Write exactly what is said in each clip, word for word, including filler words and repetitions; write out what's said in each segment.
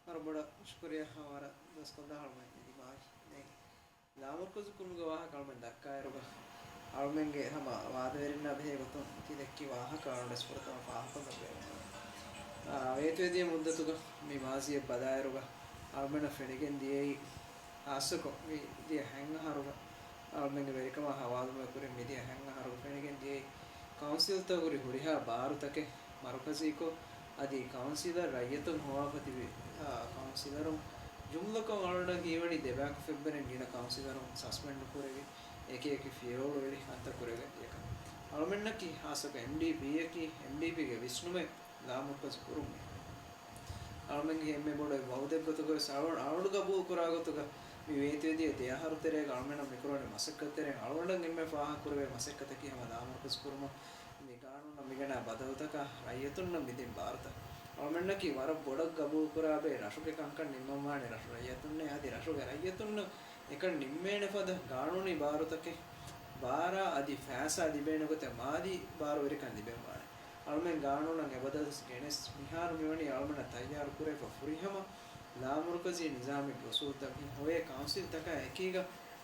ވަރަށް ބޮޑަށް ޝުކުރިއްޔާ. ވަރަށް ދުވަސްކޮޅު ދާ އަޅުމެން މި ދިމާވި. ދެން ލާމަރުކަޒު ކުރުމުގެ ވާހަކަ އަޅުމެން ދައްކާއިރުގަ، އަޅުމެންގެ ހަމަ ވާދަވެރިންނާ ބެހޭ ގޮތުން ތި ދެއްކި ވާހަކަ އަޅުގަނޑު ފުރަތަމަ ފާހަގަކޮށްލަން ބޭނުން. އާ، ވޭތުވެދިޔަ މުއްދަތުގަ މި މާޒީއަށް ބަލާއިރުގަ، އަޅުމެންނަށް ފެނިގެން ދިޔައީ، ހާއްސަކޮށް މި ދިޔަ ހަތް އަހަރުގަ، އަޅުމެންގެ ވެރިކަމާ ހަވާލުމުގެ ކުރިން މިދިޔަ ހަތް އަހަރުގަ ފެނިގެން ދިޔައީ، ކައުންސިލްތަކުގެ ހުރިހާ ބާރުތަކެއް މަރުކަޒީކޮށް، އަދި ކައުންސިލަށް ރައްޔިތުން ހޮވާފަ ތިބި، އާ، ކައުންސިލަރުން ޖުމްލަކޮށް އަޅުގަނޑަށް ހީވަނީ ދެބައިކު ފެށްބަރެން ގިނަ ކައުންސިލަރުން ސަސްޕެންޑު ކުރެވި، އެކި އެކި ފިޔަވަޅު އެޅި ކަންތައް ކުރެވިގެން ދިޔަކަން. އަޅުމެންނަކީ ހާއްސަކޮށް އެމްޑީޕީއަކީ، އެމްޑީޕީގެ ވިސްނުމެއް ލާމަރުކަޒު ކުރުން މީހުން. އަޅުމެންގެ އެންމެ ބޮޑު ވައުދެއްގޮތުގައި ވެސް އަޅު، އަޅުގަނޑު ގަބޫލުކުރާ ގޮތުގަ މި ވޭތުވެދިޔަ ދެ އަހަރު ތެރޭގަ އަޅުމެންނަށް މިކުރާނެ މަސައްކަތްތެރެއިން އަޅުގަނޑަށް އެންމެ ފާހަގަކުރެވޭ މަސައްކަތަކީ ހަމަ ލާމަރުކަޒު ކުރުމަށް މި ގާނޫނަށް މިގަނާ ބަދަލުތަކާ ރައްޔިތުންނަށް މިދިން ބާރުތައް. އަޅުމެންނަކީ ވަރަށް ބޮޑަށް ގަބޫލުކުރާބައި ރަށުގެ ކަންކަން ނިންމަންވާނެ ރަށު ރައްޔިތުންނޭ، އަދި ރަށުގެ ރައްޔިތުންނަށް އެކަން ނިންމޭނެ ފަދަ ގާނޫނީ ބާރުތަކެއް ބާރާ އަދި ފައިސާ ލިބޭނެ ގޮތެއް މާލީ ބާރުވެރިކަން ލިބެންވާނެ. އަޅުމެން ގާނޫނަށް އެބަދަލުވެސް ގެނެސް، މިހާރު މިވަނީ އަޅުމެންނަށް ތައްޔާރު ކުރެވިފަ ފުރިހަމަ ލާމަރުކަޒީ ނިޒާމެއްގެ އުސޫލުތައް. މި ހޮވޭ ކައުންސިލްތަކާ އެކީގަ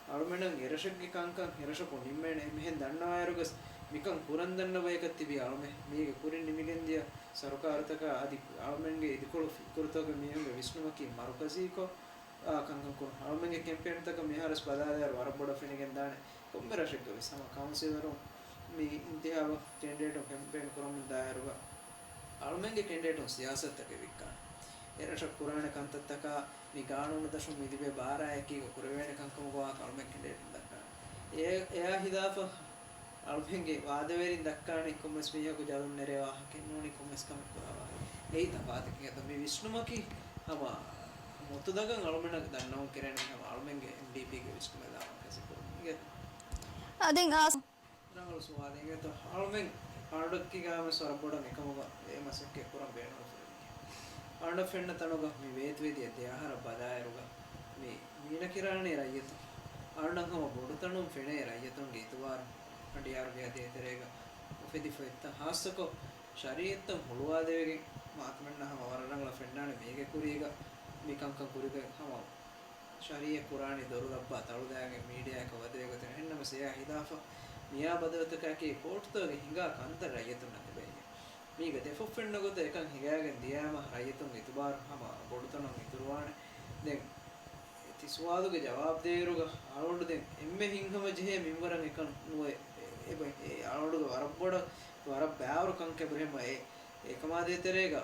އަޅުމެންނަށް އެރަށެއްގެ ކަންކަން އެރަށަކު ނިންމޭނެ. އެމެހެން ދަންނަވާއިރުވެސް މިކަން ކުރަން ދަންނަ ބަޔަކަށް ތިބީ އަޅުމެން. މީގެ ކުރިން ނިމިގެންދިޔަ ސަރުކާރުތަކާ އަދި އަޅުމެންގެ އިދިކޮޅު ފިކުރުތަކުގެ މީހުންގެ ވިސްނުމަކީ މަރުކަޒީކޮށް، އާ، ކަންކަން ކުރުން. އަޅުމެންގެ ކެމްޕޭންތަކަށް މިހާރުވެސް ބަލާލާއިރު ވަރަށް ބޮޑަށް ފެނިގެންދާނެ. ކޮންމެ ރަށެއްގަ ވެސް ހަމަ ކައުންސިލަރުން މި އިންތިހާބަށް ކެންޑިޑޭޓުން ކެމްޕޭން ކުރަމުން ދާއިރުގަ އަޅުމެންގެ ކެންޑިޑޭޓުން ސިޔާސަތުތަކެއް ވިއްކާނެ. އެރަށަށް ކުރާނެ ކަންތައްތަކާ މި ގާނޫނު ދަށުން މި ލިބޭ ބާރާ އެކީގަ ކުރެވޭނެ ކަންކަމުގަ ވާހަކަ އަޅުމެން ކެންޑިޑޭޓުން ދައްކާނެ. އެ، އެއާ ހިލާފަށް އަޅުމެންގެ ވާދަވެރިން ދައްކާނީ ކޮންމެސް މީހަކު ޖަލުން ނެރޭ ވާހަކައެއް ނޫނީ ކޮންމެސް ކަމެއް ކުރާ ވާހަކަ. އެއީ ތަފާތަކީ އެތަ މި ވިސްނުމަކީ ހަމަ މުތުލަގަށް އަޅުމެންނަށް ދަންނަވަން ކެރޭނެ ހަމަ އަޅުމެންގެ އެމްޑީޕީގެ ވިސްނުމެއް ލާމަރުކަޒީ ކުރުން. އިނގޭތަ؟ އާ، ދެން އާ، ރަނގަޅު ސުވާލެއް އިނގޭތޯ. އަޅުމެން އަޅުގަނޑަކީ ގާމެސް ވަރަށް ބޮޑަށް އެކަމުގަ އެ މަސައްކަތް ކުރަން ބޭނުން ފުރެވި. އަޅުގަނޑަށް ފެންނަ ތަނުގަ މި ވޭތުވެދިޔަ ދެ އަހަރަށް ބަލާއިރުގަ މި މީނަ ކިރާނީ ރައްޔިތުން. އަޅުގަނޑަށް ހަމަ ބޮޑުތަނުން ފެނޭ ރައްޔިތުންގެ އިތުބާރު ފަނޑިޔާރުގެ އަދި އެތެރޭގަ އުފެދިފަ އެއްތަން ހާއްސަކޮށް ޝަރީއަތްތައް ހުޅުވާލެވިގެން މާތަމެންނަށް ހަމަ ވަރަށް ރަނގަޅަށް ފެންނާނެ މީގެ ކުރީގަ މި ކަންކަން ކުރިގެން ހަމަ ޝަރީއަތް ކުރާނީ ދޮރު ލައްބާ ތަޅުލައިގެން މީޑިއާއަކަށް ވަދެވޭ ގޮތެއް. އެހެންނަމަވެސް އެއާ ހިލާފަށް މިއާ ބަދަލުތަކާއެކީ ކޯޓުތަކުގެ ހިނގާ ކަންތައް ރައްޔިތުންނަށް ލިބޭނެ. މީގަ ދެފުށް ފެންނަ ގޮތަށް އެކަން ހިނގައިގެން ދިޔާމަ ރައްޔިތުންގެ އިތުބާރު ހަމަ ބޮޑުތަނުން އިތުރުވާނެ. ދެން ތި ސުވާލުގެ ޖަވާބު ދޭއިރުގަ އަޅުގަނޑު ދެން އެންމެ ހިތްހަމަ ޖެހޭ މިންވަރަށް އެކަން ނުވޭ. އެ، އެ، އެ އަޅުގަނޑުގެ ވަރަށް ބޮޑަށް ވަރަށް ބާރު ކަންކަން އެބަހުރި ހަމަ އެ، އެކަމާ ދޭތެރޭގަ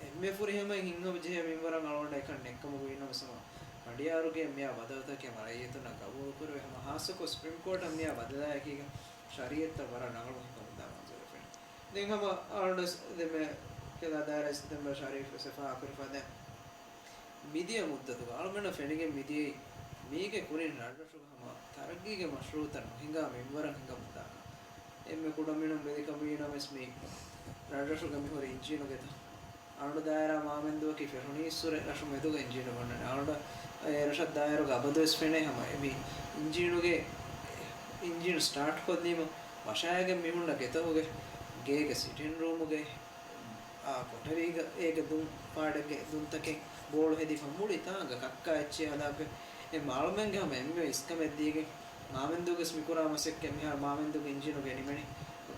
އެންމެ ފުރިހަމައިން ހިތްހަމަ ޖެހޭ މިންވަރަށް އަޅުގަނޑަށް އެކަން ނެތްކަމުގަ ވީނަމަވެސް ހަމަ ފަނޑިޔާރުގެ މިއާ ބަދަލުތަކެއް ހަމަ ރައްޔިތުންނަށް ގަބޫލުކުރެވޭ. ހަމަ ހާއްސަކޮށް ސުޕްރީމް ކޯޓަށް މިއާ ބަދަލާއެކީގަ ޝަރީއަތްތައް ވަރަށް ރަނގަޅު ހިނގަމުންދާ މަންޒަރެއް ފެނޭ. ދެން ހަމަ އަޅުގަނޑު ދެންމެ ކެލާ ދާއިރާ ދެންމެ ޝަރީފް ވެސް އެފާހަ ކުރިފަ ދެން މިދިޔަ މުއްދަތުގަ އަޅުގަނޑަށް ފެނިގެން މިދިޔައީ މީގެ ކުރިން ރަށްރަށުގަ ހަމަ ތަރައްގީގެ މަޝްރޫއުތައް ނުހިނގާ މިންވަރަށް ހިނގަމުންދާކަން. އެންމެ ކުޑަމިނުން ވެލިކަމުވީނަމަވެސް މި ރަށްރަށުގަ މިހުރި އިންޖީނުގެ ދަށް. އަޅުގަނޑު ދާއިރާ މާމެންދޫއަކީ ފެށުނީއްސުރެ ރަށު މެދުގަ އިންޖީނު ބަންނަނީ. އަޅުގަނޑަށް އެ ރަށަށް ދާއިރުގަ އަބަދުވެސް ފެނޭ ހަމަ އެ މި އިންޖީނުގެ، އިންޖީނު ސްޓާޓް ކޮށްލީމަ ވަށާގެން މިހުންނަ ގެތަކުގެ ގޭގެ ސިޓިން ރޫމުގެ އާ، ކޮޓަރީގަ އޭގެ ދުން ފާޑެއްގެ ދުންތަކެއް ބޯޅަ ހެދިފަ މުޅި ތާނގަ ކައްކާ އެއްޗެއް ހަދާފަ. އެ އަޅުމެންގެ ހަމަ އެންމެ އިސްކަމެއް ދީގެން މާމެންދޫގެސް މިކުރާ މަސައްކަތް މިހާރު މާމެންދޫގެ އިންޖީނުގަ ނިމެނީ.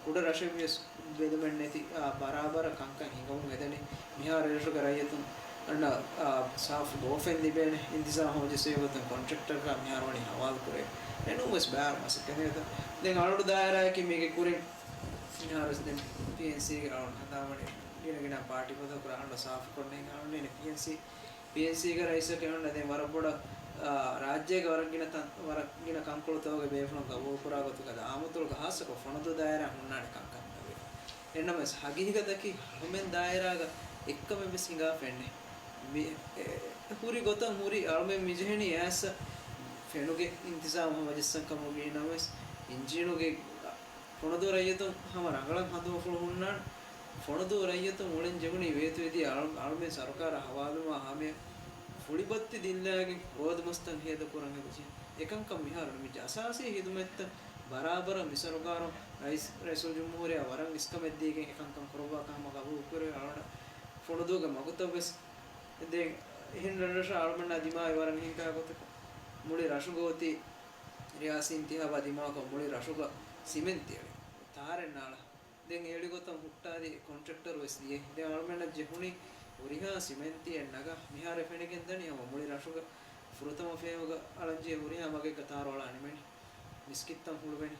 ކުޑަ ރަށެއްވިޔަސް ބެލުމެއް ނެތި، އާ، ބަރާބަރަށް ކަންކަން ހިނގަމުން އެދެނީ. މިހާރު އެރަށުގެ ރައްޔިތުން އަންނަ، އާ، ސާފު ލޯފެން ލިބޭނެ އިންތިޒާމް ހަމަޖެއްސެވޭ ގޮތުން ކޮންޓްރެކްޓަރަކާ މިހާރު ވަނީ ހަވާލު ކުރޭ. އެނޫންވެސް ބާރު މަސައްކަތެއް ނެތް. ދެން އަޅުގަނޑު ދާއިރާއަކީ މީގެ ކުރިން މިހާރުވެސް ދެން ޕީއެންސީގެ އަޅުން ހަނދާންވަނީ ގިނަ ގިނަ ޕާޓީ ފަތަކުރާ އަޅުން ސާފުކޮށްނެ އަޅުން ޕީއެންސީ، ޕީއެންސީގެ ރައީސަކީ އަޅުން ދެން ވަރަށް ބޮޑަށް، އާ، ރާއްޖޭގެ ވަރަށް ގިނަ ތަން، ވަރަށް ގިނަ ކަންކޮޅުތަކުގެ ބޭފުޅުން ގަބޫލުކުރާ ގޮތުގަ އާމުތުރުގަ ހާއްސަކޮށް ފޮނަދޫ ދާއިރާ ހުންނާނެ ކަންކަން ނުވޭ. އެހެންނަމަވެސް ހަގީގަތަކީ އަޅުމެން ދާއިރާގަ އެއްކަމެއް ވެސް ހިނގާފައެއްނެ. މި، އެ، ހުރި ގޮތަށް ހުރި އަޅުމެން މިޖެހެނީ އެއަސް ފެނުގެ އިންތިޒާމް ހަމަޖެއްސަން ކަމަށް ވީނަމަވެސް އިންޖީނުގެ ފޮނަދޫ ރައްޔިތުން ހަމަ ރަނގަޅަށް ހަނދުމަފުޅު ހުންނާނެ. ފޮނަދޫ ރައްޔިތުން އުޅެން ޖެހުނީ ވޭތުވެދިޔަ އަޅު، އަޅުމެން ސަރުކާރަށް ހަވާލުވުމާ ހަމަޔަށް ފުޅިބައްތި ދިއްލައިގެން ރޯދަމަސްތައް ހޭދަކުރަން އެބަޖެހޭ. އެކަންކަން މިހާރު ނިމިއްޖެ. އަސާސީ ހިދުމަތްތައް ބަރާބަރަށް މި ސަރުކާރުން ރައީސް، ރައީސުލްޖުމްހޫރިއްޔާ ވަރަށް އިސްކަމެއްދީގެން އެކަންކަން ކުރައްވާކަށް ހަމަ ގަބޫލުކުރެވޭ. އަޅުގަނޑަށް ފޮނަދޫގެ މަގުތައް ވެސް ދެން އެހެން ރަށްރަށަށް އަޅުމެންނާ ދިމާވި ވަރަށް މިހެން ކަހަލަ ގޮތަކަށް މުޅި ރަށުގަ އޮތީ ރިޔާސީ އިންތިހާބާ ދިމާކޮށް މުޅި ރަށުގަ ސިމެންތި އެޅި ތާރެއް ނާޅާ. ދެން އެޅިގޮތަށް ހުއްޓާލި ކޮންޓްރެކްޓަރު ވެސް ދިޔައީ. ދެން އަޅުމެންނަށް ޖެހުނީ ހުރިހާ ސިމެންތިއެއް ނަގާ. މިހާރު ފެނިގެން ދަނީ ހަމަ މުޅި ރަށުގަ ފުރަތަމަ ފޭހުގަ އަޅަންޖެހޭ ހުރިހާ މަގެއްގަ ތާރު އަޅާ ނިމެނީ. މިސްކިތްތައް ހުޅުވެނީ.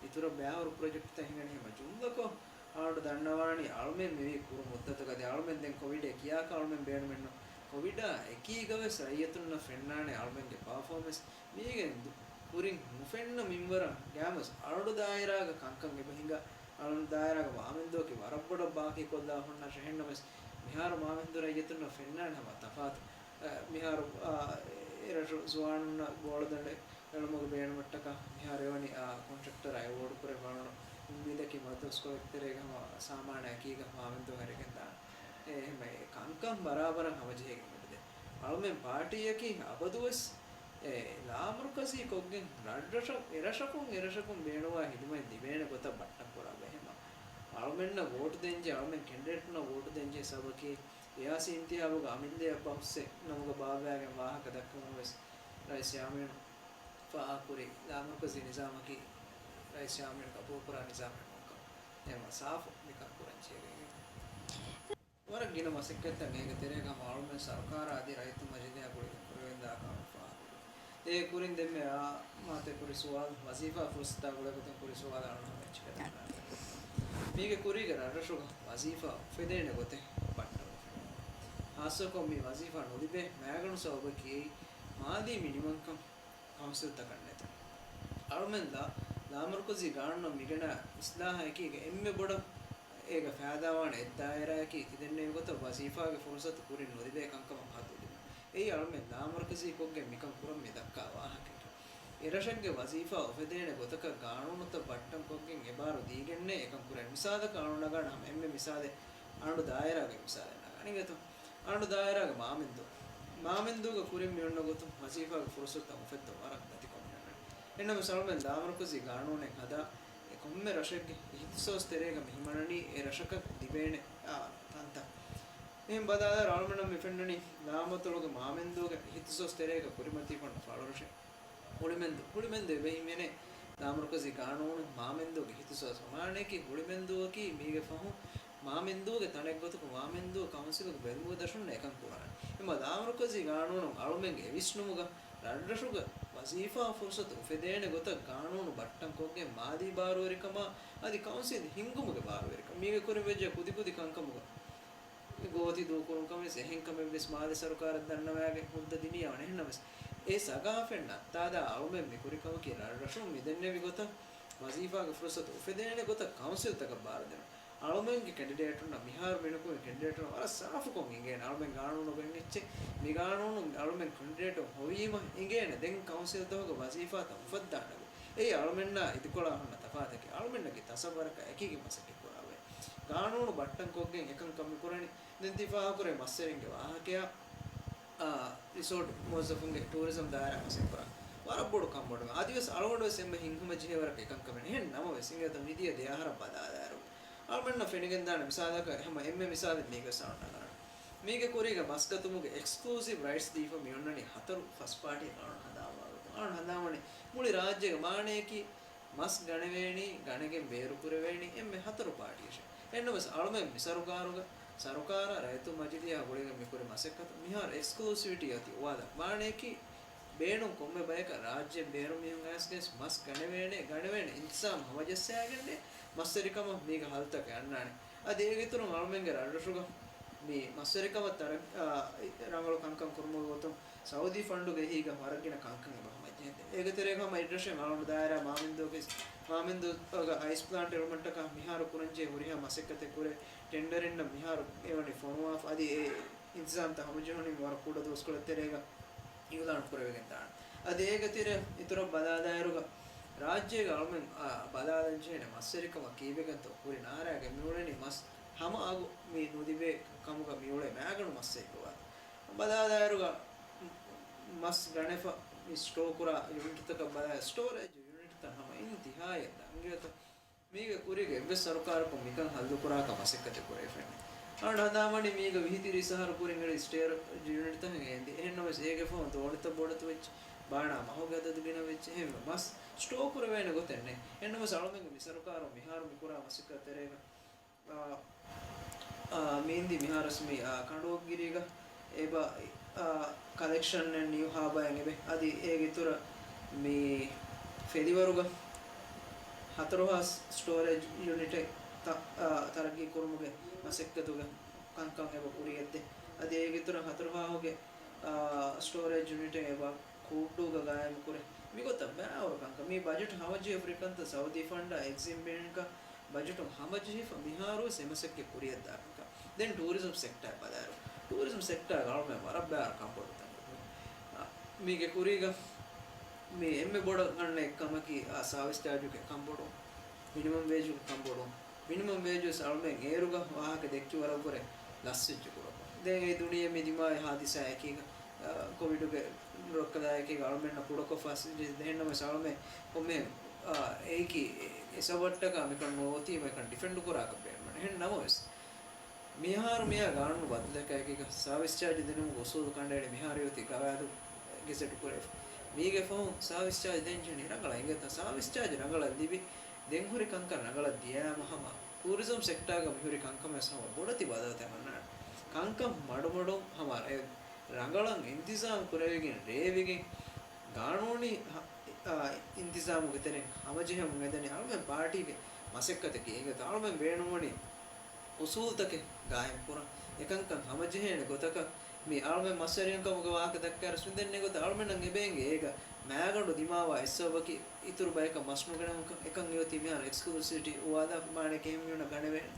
އިތުރަށް ބައިވަރު ޕްރޮޖެކްޓްތައް ހިނގަނީ. ހަމަ ޖުމްލަކޮށް އަޅުގަނޑު ދަންނަވާނީ އަޅުމެން މިވީ ކުރު މުއްދަތުގަ. ދެން އަޅުމެން ދެން ކޮވިޑޭ ކިޔާކަށް އަޅުމެން ބޭނުމެއްނު. ކޮވިޑާ އެކީގަވެސް ރައްޔިތުންނަށް ފެންނާނެ އަޅުމެންގެ ޕާފޯމެންސް. މީގެން ދު-، ކުރިން ނުފެންނަ މިންވަރަށް ގައިމުވެސް އަޅުގަނޑު ދާއިރާގަ ކަންކަން އެބަ ހިނގާ. އަޅުގަނޑު ދާއިރާގަ މާމެންދޫއަކީ ވަރަށް ބޮޑަށް ބާކީ ކޮށްލާ ހުންނަ ރަށެއް. އެހެންނަމަވެސް މިހާރު މާމެންދޫ ރައްޔިތުންނަށް ފެންނާނެ ހަމަ ތަފާތު. އަ، މިހާރު، އާ، އެ ރަށު ޒުވާނުންނަށް ބޯޅަދަނޑެއް އެޅުމުގެ ބޭނުމަށްޓަކާ މިހާރު އެވަނީ، އާ، ކޮންޓްރެކްޓަރާ އެވޯޑު ކުރެވޭ އަޅުގަނޑު އުއްމީދަކީ މަދުރަސްކޮޅެއް ތެރޭގަ ހަމަ ސާމާނާ އެކީގަ މާމެންދޫ ހަރިގެން ދާނެ. އެ، އެހެން ކަންކަން ބަރާބަރަށް ހަމަޖެހިގެން މިދަނީ. އަޅުމެން ޕާޓީއަކީ އަބަދުވެސް އެ ލާމަރުކަޒީ ކޮށްގެން ރަށްރަށަށް، އެރަށަކުން އެރަށަކުން ބޭނުންވާ ހިދުމަތް ލިބޭނެ ގޮތަށް ބައްޓަން ކުރާ ބައެއް. އަޅުމެންނަށް ވޯޓު ދޭންޖެހޭ، އަޅުމެން ކެންޑިޑޭޓުންނަށް ވޯޓު ދޭންޖެހޭ ސަބަބަކީ ރިޔާސީ އިންތިހާބުގަ އަމިއްލައަށް ބަހުސްއެއް ނަމުގަ ބާއްވާގެން ވާހަކަ ދައްކަމުން ވެސް ރައީސް ޔާމީނު ފާހަގަކުރި ލާމަރުކަޒީ ނިޒާމަކީ ރައީސް ޔާމީނު ގަބޫލުކުރާ ނިޒާމެއް ނޫންކަން. އެހެންވީމަ ސާފު މިކަން ކުރަންޖެހޭ. ވަރަށް ގިނަ މަސައްކަތްތައް އޭގެ ތެރޭގަ ހަމަ އަޅުމެން ސަރުކާރާ އަދި ރައްޔިތު މަޖިލީހާ ގުޅިގެން ކުރެވެންދާ ކަމެއް ފާހަގަކުރި. އޭގެ ކުރިން ދެންމެ އާ މާތައް ކުރި ސުވާލު، ވަޒީފާ ފުރުސަތާ ގުޅޭގޮތުން ކުރި ސުވާލު އަޅުން ހަމަ އެއްޗެއް ދަންނާނެ. މީގެ ކުރީގަ ރަށްރަށުގަ ވަޒީފާ އުފެދޭނެ ގޮތެއް ބައްޓަން އުފެދުނު. ހާއްސަކޮށް މި ވަޒީފާ ނުލިބޭ މައިގަނޑު ސަބަބަކީ މާލީ މިނިމަންކަން ކައުންސިލްތަކަށް ނެތުން. އަޅުމެން ލާ، ލާމަރުކަޒީ ގާނޫނަށް މިގެނަ އިސްލާހަކީގެ އެންމެ ބޮޑަށް އޭގަ ފައިދާވާނެ އެއްދާއިރާއަކީ ތިދެންނެވި ގޮތަށް ވަޒީފާގެ ފުރުސަތު ކުރިން ނުލިބޭ ކަންކަމަށް ހައްދު ދިނުން. އެއީ އަޅުމެން ލާމަރުކަޒީ ކޮށްގެން މިކަން ކުރަން މި ދައްކާ ވާހަކައެކެވެ. އެރަށެއްގެ ވަޒީފާ އުފެދޭނެ ގޮތަކަށް ގާނޫނުތައް ބައްޓަން ކޮށްގެން އެބާރު ދީގެންނޭ އެކަން ކުރަން. މިސާލަކަށް އަޅުން ނަގާނެ ހަމަ އެންމެ މިސާލެއް އަޅު ދާއިރާގެ މިސާލެއް ނަގާނެ އިނގޭތޯ. އަޅު ދާއިރާގެ މާމެންދޫ. މާމެންދޫގަ ކުރިން މި އޮންނަ ގޮތުން ވަޒީފާގެ ފުރުސަތުތައް އުފެއްދުން ވަރަށް ދަތިކޮށް މި އޮންނަނީ. އެހެންނަމަވެސް އަޅުމެން ލާމަރުކަޒީ ގާނޫނެއް ހަދާ އެ ކޮންމެ ރަށެއްގެ އިހްތިސޯސް ތެރޭގަ މި ހިމަނަނީ އެ ރަށަކަށް ލިބޭނެ، އާ، ކަންތައް. މިހެން ބަލާލާއިރު އަޅުމެންނަށް މި ފެންނަނީ ލާމަތޮޅުގެ މާމެންދޫގެ އިހްތިސޯސް ތެރޭގަ ކުރިމަތިވެފަ އޮންނަ ފަޅުރަށެއް. ހުޅިމެންދޫ، ހުޅިމެންދޫ އެބަ ހިމެނޭ ލާމަރުކަޒީ ގާނޫނު މާމެންދޫގެ އިހްތިސޯސް. މާނައަކީ ހުޅިމެންދޫއަކީ މީގެ ފަހުން މާމެންދޫގެ ތަނެއްގޮތަކަށް މާމެންދޫ ކައުންސިލުގެ ބެލުމުގެ ދަށުން އެކަން ކުރާނެ. އެމަ ލާމަރުކަޒީ ގާނޫނުން އަޅުމެންގެ އެ ވިސްނުމުގަ ރަށްރަށުގަ ވަޒީފާ ފުރުސަތު އުފެދޭނެ ގޮތަށް ގާނޫނު ބައްޓަން ކޮށްގެން މާލީ ބާރުވެރިކަމާ އަދި ކައުންސިލް ހިންގުމުގެ ބާރުވެރިކަމާ މީގެ ކުރިން ވެއްޖެ ކުދިކުދި ކަންކަމުގަ ގޯތި ދޫކުރުން ކަމެއް ވެސް އެހެން ކަމެއް ވެސް މާލެ ސަރުކާރަށް ދަންނަވާގެން ހުއްދަ ދިނިޔާ ވަނެ. އެހެންނަމަވެސް އެ ސަގާފަތް ނައްތާލާ އަޅުމެން މި ކުރި ކަމަކީ ރަށްރަށުން މި ދެންނެވި ގޮތަށް ވަޒީފާގެ ފުރުސަތު އުފެދޭނެ ގޮތަށް ކައުންސިލްތަކަށް ބާރުދިނުން. އަޅުމެންގެ ކެންޑިޑޭޓުންނަށް މިހާރު މިނުކުމެ ކެންޑިޑޭޓުންނަށް ވަރަށް ސާފުކޮށް އިނގޭނެ އަޅުމެން ގާނޫނު އޮވެން އެއްޗެއް. މި ގާނޫނުން އަޅުމެން ކެންޑިޑޭޓުން ހޮވީމަ އިނގޭނެ ދެން ކައުންސިލްތަކުގެ ވަޒީފާތައް އުފައްދާނެ. އެއީ އަޅުމެންނާ އިދިކޮޅާ ހުންނަ ތަފާތަކީ އަޅުމެންނަކީ ތަސައްވަރަކަށް އެކީގެ މަސައްކަތް ކުރާ ގާނޫނު ބައްޓަން ކޮށްގެން އެކަން ކަން މި ކުރަނީ. ދެން ތި ފާހަގަކުރޭ މައްސަރެންގެ ވާހަކަޔާ، އާ، ރިސޯޓް މުވައްޒަފުންގެ ޓޫރިޒަމް ދާއިރާ މަސައްކަތް ކުރާ ވަރަށް ބޮޑު ކަންބޮޑުވެ. އަދިވެސް އަޅުގަނޑުވެސް އެންމެ ހިތްހަމަ ޖެހޭ ވަރަކަށް އެކަން ކަމެއް. އެހެން ނަމަވެސް އިނގޭތޯ މިދިޔަ ދެ އަހަރަށް ބަލާލާއިރު އަޅުމެންނަށް ފެނިގެންދާނެ މިސާލަކަށް ހަމަ އެންމެ މިސާލެއް މީގަސް އަޅުން ނަގާނަން. މީގެ ކުރީގަ މަސް ގަތުމުގެ އެކްސްކްލޫސިވް ރައިޓްސް ދީފަ މި އޮންނަނީ ހަތަރު ފަސް ޕާޓީ އަޅުން ހަނދާންވާ ގޮތުން. އަޅުން ހަނދާންވަނީ މުޅި ރާއްޖޭގެ މާނަޔަކީ މަސް ގަނެވޭނީ، ގަނެގެން ބޭރުކުރެވޭނީ އެންމެ ހަތަރު ޕާޓީއަށޭ. އެހެންނަމަވެސް އަޅުމެން މި ސަރުކާރުގަ، ސަރުކާރާ ރައްޔިތު މަޖިލީހާ ގުޅިގެން މި ކުރި މަސައްކަތު މިހާރު އެކްސްކްލޫސިވިޓީ އޮތީ އޮވާލާ. މާނަޔަކީ ބޭނުން ކޮންމެ ބަޔަކަށް ރާއްޖޭން ބޭރު މީހުން އައިސްގެން މަސް ގަނެވޭނެ، ގަނެވޭނެ އިންތިޒާމް ހަމަޖައްސާގެންނޭ މަސްވެރިކަމަށް މީގެ ހަލުތަކެއް އަންނާނެ. އަދި އޭގެ އިތުރުން އަޅުމެންގެ ރަށްރަށުގަ މި މަސްވެރިކަމަށް ތަރައް-، އާ، ރަނގަޅު ކަންކަން ކުރުމުގެ ގޮތުން ސައުދީ ފަންޑުގެ އެހީގަ ވަރަށް ގިނަ ކަންކަން އެބަ ހަމަޖެހެން. އޭގެ ތެރޭގަ ހަމަ އެއްރަށެއް އަޅުގަނޑު ދާއިރާ މާމެންދޫގެ، މާމެންދޫގަ އައިސް ޕްލާންޓް އެޅުމަށްޓަކާ މިހާރު ކުރަންޖެހޭ ހުރިހާ މަސައްކަތެއް ކުރޭ. ޓެންޑަރެއްނަށް މިހާރު އެވަނީ ފޮނުވާފަ. އަދި އެ އިންތިޒާމްތައް ހަމަޖެހުނީ ވަރަށް ކުޑަ ދުވަސްކޮޅެއް ތެރޭގަ އިއުލާން ކުރެވިގެން ދާނެ. އަދި އޭގެ ތެރޭ އިތުރަށް ބަލާލާއިރުގަ ރާއްޖޭގަ އަޅުމެން، އާ، ބަލާލަން ޖެހޭނެ މަސްވެރިކަމަށް ކީއްވެގެންތޯ ކުރިން އާރާގެ މިއުޅެނީ މަސް ހަމަ އަގު މި ނުލިބޭ ކަމުގަ މިއުޅޭ މައިގަނޑު މައްސައެއް ގޮވާ. ބަލާލާއިރުގަ މަސް ގަނެފަ މި ސްޓޯ ކުރާ ޔުނިޓްތަކަށް ބަލާ، ސްޓޯރޭޖް ޔުނިޓްތައް ހަމަ އިންތިހާއަށް ދަންގޭތަ؟ މީގެ ކުރީގަ އެއްވެސް ސަރުކާރަކުން މިކަން ހައްލުކުރާކަށް މަސައްކަތެއް ކުރެވިފައެއް ނެތް. އަޅުގަނޑު ހަނދާންވަނީ މީގަ ވިހި ތިރީސް އަހަރު ކުރިން އެޅި ސްޓޯރޭޖް ޔުނިޓްތައް ހިނގައިގެންދިޔަ. އެހެންނަމަވެސް އޭގެ ފަހުން ދޯނިތައް ބޮޑަތައް ވެއްޖެ، ބާނާ މަހުގެ އަދަދު ގިނަ ވެއްޖެ. އެހެންވެ މަސް ސްޓޯ ކުރެވޭނެ ގޮތެއް ނެތް. އެހެންނަމަވެސް އަޅުމެންގެ މި ސަރުކާރުން މިހާރު މި ކުރާ މަސައްކަތް ތެރޭގަ، އާ، އާ، މީންދީ މިހާރުވެސް މި، އާ، ކަނޑުއޮއްގިރީގަ އެބަ، އާ، ކަލެކްޝަންއެއް ނިއު ހާބާއިން އެބަ. އަދި އޭގެ އިތުރަށް މި ފެލިވަރުގަ ހަތަރު ހާސް ސްޓޯރޭޖް ޔުނިޓެއް ތަ-، އާ، ތަރައްގީ ކުރުމުގެ މަސައްކަތުގެ ކަންކަން އެބަ ކުރިޔަށްދޭ. އަދި އޭގެ އިތުރަށް ހަތަރު ހާހުގެ، އާ، ސްޓޯރޭޖް ޔުނިޓެއް އެބަ ކޫއްޑޫގަ ގާއިމުކުރޭ. މިގޮތަށް ބައިވަރު ކަންކަން. މި ބަޖެޓް ހަމަޖެހިފަ ކަންތައް ސައުދީ ފަންޑާ އެގްޒިމް ބޭންކަށް ބަޖެޓުން ހަމަޖެހިފަ މިހާރުވެސް އެމަސައްކަތް ކުރިޔަށްދާ ކަންކަން. ދެން ޓޫރިޒަމް ސެކްޓާ ބަލާއިރު، ޓޫރިޒަމް ސެކްޓާގަ އަޅުމެން ވަރަށް ބައިވަރު ކަންބޮޑު ތަން. އާ، މީގެ ކުރީގަ މި އެންމެ ބޮޑަށް އަންނަ އެއްކަމަކީ، އާ، ސާވިސް ޗާޖުގެ ކަންބޮޑު، މިނިމަމް ވޭޖުގެ ކަންބޮޑު. މިނިމަމް ވޭޖުވެސް އަޅުމެން އޭރުގަ ވާހަކަ ދެއްކި ވަރަށްވުރެ ލަސްވެއްޖެ ކުޑަކޮށް. ދެން އެ ދުނިޔެ މި ދިމާވި ހާދިސާއަކީގަ، އާ، ކޮވިޑުގެ ރޮއްކަލާއެކީގަ އަޅުމެންނަށް ކުޑަކޮށް ފަސް ދެހެންނަމަވެސް އަޅުމެން ކޮންމެ، އާ، އެއީކީ އެ ސަބަބަށްޓަކާ މިކަން ނުއޮތީމަ އެކަން ޑިފެންޑް ކުރާކަށް ބޭނުމެއް. އެހެން ނަމަވެސް، މިހާރު މިއާ ގާނޫނު ބަދަލަކާއެކީގަ ސާވިސް ޗާޖް ދިނުމުގެ އުސޫލު ކަނޑައެޅި މިހާރު އޮތީ ގަވާއިދު ގެޒެޓް ކުރެވި. މީގެ ފަހުން ސާވިސް ޗާޖް ދޭން ޖެހެނީ ރަނގަޅަށް އިނގޭތަ؟ ސާވިސް ޗާޖް ރަނގަޅަށް ލިބި، ދެން ހުރި ކަންކަން ރަނގަޅަށް ދިޔާމަ ހަމަ ޓޫރިޒަމް ސެކްޓާގަ މިހުރި ކަންކަމެއް ހަމަ ބޮޑެތި ބަދަލުތައް އޮންނާނެ. ކަންކަން މަޑުމަޑުން ހަމަ ރަ-، ރަނގަޅަށް އިންތިޒާމް ކުރެވިގެން ރޭވިގެން ގާނޫނީ ހަ-، އާ، އިންތިޒާމުގެ ތެރެއިން ހަމަޖެހެމުން އެދެނީ އަޅުމެން ޕާޓީގެ މަސައްކަތަކީ. އިނގޭތަ؟ އަޅުމެން ބޭނުންވަނީ އުސޫލުތަކެއް ގާއިމްކުރަން. އެކަންކަން ހަމަޖެހޭނެ ގޮތަކަށް މި އަޅުމެން މަސްވެރިން ކަމުގެ ވާހަކަ ދައްކާއިރު ސުންދެން ނެގޮތަށް އަޅުމެންނަށް އެބޭނގެ އޭގަ މާގަނޑު ދިމާވާ އެއްސަބަބަކީ އިތުރު ބަޔަކަށް މަސް ނުގެނެވުން ކަން. އެކަން އެއޮތީ މިހާރު އެކްސްކްލޫސިވިޓީ އުވާލާ މާނައެއް އެހެން މީހުންނަށް ގަނެވޭނެ.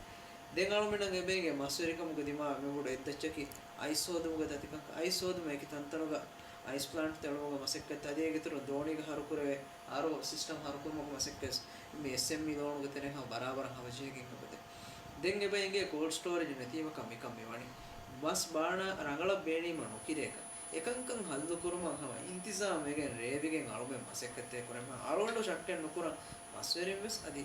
ދެން އަޅުމެންނަށް އެބޭނގެ މަސްވެރިކަމުގެ ދިމާވާ މިބޮޑު އެއްދައްޗަކީ އައިސް ހޯދުމުގެ ދަތިކަން. އައިސް ހޯދުމަށް އެކި ތަންތަނުގަ އައިސް ޕްލާންޓް ތެޅުމުގެ މަސައްކަތް. އަދި އޭގެ އިތުރުން ދޯނީގަ ހަރުކުރެވޭ އާރްއޯ ސިސްޓަމް ހަރުކުރުމުގެ މަސައްކަތް މި އެސްއެމްއީ ލޯނުގެ ތެރެއިން ހަމަ ބަރާބަރަށް ހަމަޖެހިގެން އެބަދޭ. ދެން އެބަ އެނގޭ ކޯލްޑް ސްޓޯރޭޖް ނެތީމަކަށް މިކަން މިވަނީ. މަސް ބާނާ ރަނގަޅަށް ބޭނީމަ ނުކިރޭކަށް. އެކަންކަން ހައްލުކުރުމަށް ހަމަ އިންތިޒާމް ވެގެން ރޭވިގެން އަޅުމެން މަސައްކަތްތައް ކުރަން. އަޅުގަނޑު ޝައްކެއް ނުކުރަން މަސްވެރިން ވެސް އަދި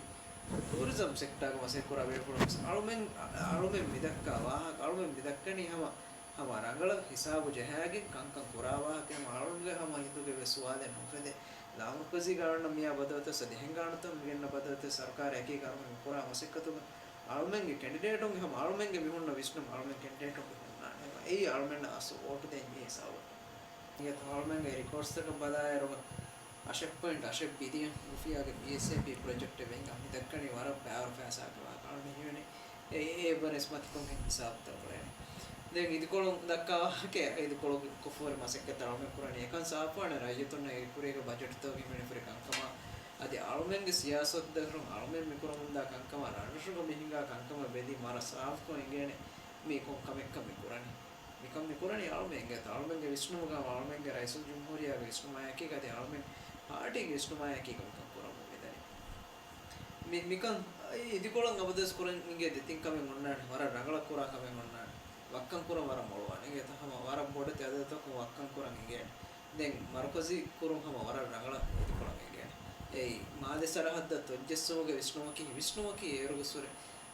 ޓޫރިޒަމް ސެކްޓާގަ މަސައްކަތް ކުރާ ބޭފުޅުން ވެސް އަޅުމެން، އަޅުމެން މިދައްކާ ވާހަކަ، އަޅުމެން މިދައްކަނީ ހަމަ ހަމަ ރަނގަޅަށް ހިސާބު ޖަހާގެން ކަންކަން ކުރާ ވާހަކަ. ހަމަ އަޅުންގެ ހަމަ ހިތުގެ ވެސް ސުވާލެއް ނުއުފެދޭ. ލާމަރުކަޒީ ގާނޫނަށް މިއާ ބަދަލުތައް ސަދިހެން ގާނޫނުތައް މިގެންނަ ބަދަލުތައް ސަރުކާރަށް އެކީ ގާނޫނު މިކުރާ މަސައްކަތުގަ އަޅުމެންގެ ކެންޑިޑޭޓުންގެ ހަމަ އަޅުމެންގެ މީހުންނަށް ވިސްނުން އަޅުމެން ކެންޑިޑޭޓުންގެ ހުންނާނެ. އެއީ އަޅުމެންނަށް އަސްލު ވޯޓު ދޭން ޖެހޭ ހިސާބަށް. އިނގޭތަ؟ އަޅުމެންގެ ރިކޯޑްސްތަކަށް ބަލާއިރުގަ އަށެއް ޕޮއިންޓް އަށެއް ބިލިއަން ރުފިޔާގެ ޕީއެސްއޭޕީ ޕްރޮޖެކްޓެއް ވެއިން މި ދައްކަނީ ވަރަށް ބައިވަރު ފައިސާއަކަށް ވާ ކަމަށް ހީވަނީ. އެ، އެ އެއްވަރެސް މަތިކޮށްގެން ހިސާބުތައް އުޅޭނެ. ދެން އިދިކޮޅު ދައްކާ ވާހަކަ، އިދިކޮޅު ކޮށްފަހުރި މަސައްކަތް އަޅުމެން ކުރަނީ އެކަން ސާފުވާނެ ރައްޔިތުންނަށް އެ ކުރީގެ ބަޖެޓްތަކުގެ ހިމެނިފަހުރި ކަންކަމާ އަދި އަޅުމެންގެ ސިޔާސަތުތަކުން އަޅުމެން މިކުރަމުންދާ ކަންކަމާ ރަށްރަށުގަ މި ހިނގާ ކަންކަމަށް ބެލި މަރަށް ސާފުކޮށް އިނގޭނެ މީ ކޮން ކަމެއްކަން މި ކުރަނީ. މިކަން މި ކުރަނީ އަޅުމެން އިނގޭތަ؟ އަޅުމެންގެ ވިސްނުމުގަ އަޅުމެންގެ ރައީސުލްޖުމްހޫރިއްޔާގެ ވިސްނުމާއެކީގަ އަދި އަޅުމެން ޕާޓީގެ ވިސްނުމާއެކީގަ މިކަން ކުރަމުން މިދަނީ. މި، މިކަން އިދިކޮޅަށް އަބަދުވެސް ކުރަން އިނގޭ ދެތިން ކަމެއް އޮންނާނެ. ވަރަށް ރަނގަޅަށް ކުރާ ކަމެއް އޮންނާނެ. ވައްކަން ކުރަން ވަރަށް މޮޅުވާނެ. އިނގޭތަ؟ ހަމަ ވަރަށް ބޮޑެތި އަދަދުތަކުން ވައްކަން ކުރަން އިނގޭނެ. ދެން މަރުކަޒީ ކުރުން ހަމަ ވަރަށް ރަނގަޅަށް އިދިކޮޅަށް އެނގޭނެ. އެއީ، މާލެ ސަރަހައްދަށް ތޮއްޖެއްސުމުގެ ވިސްނުމަކީ، ވިސްނުމަކީ އޭރުގެ ސުރެ.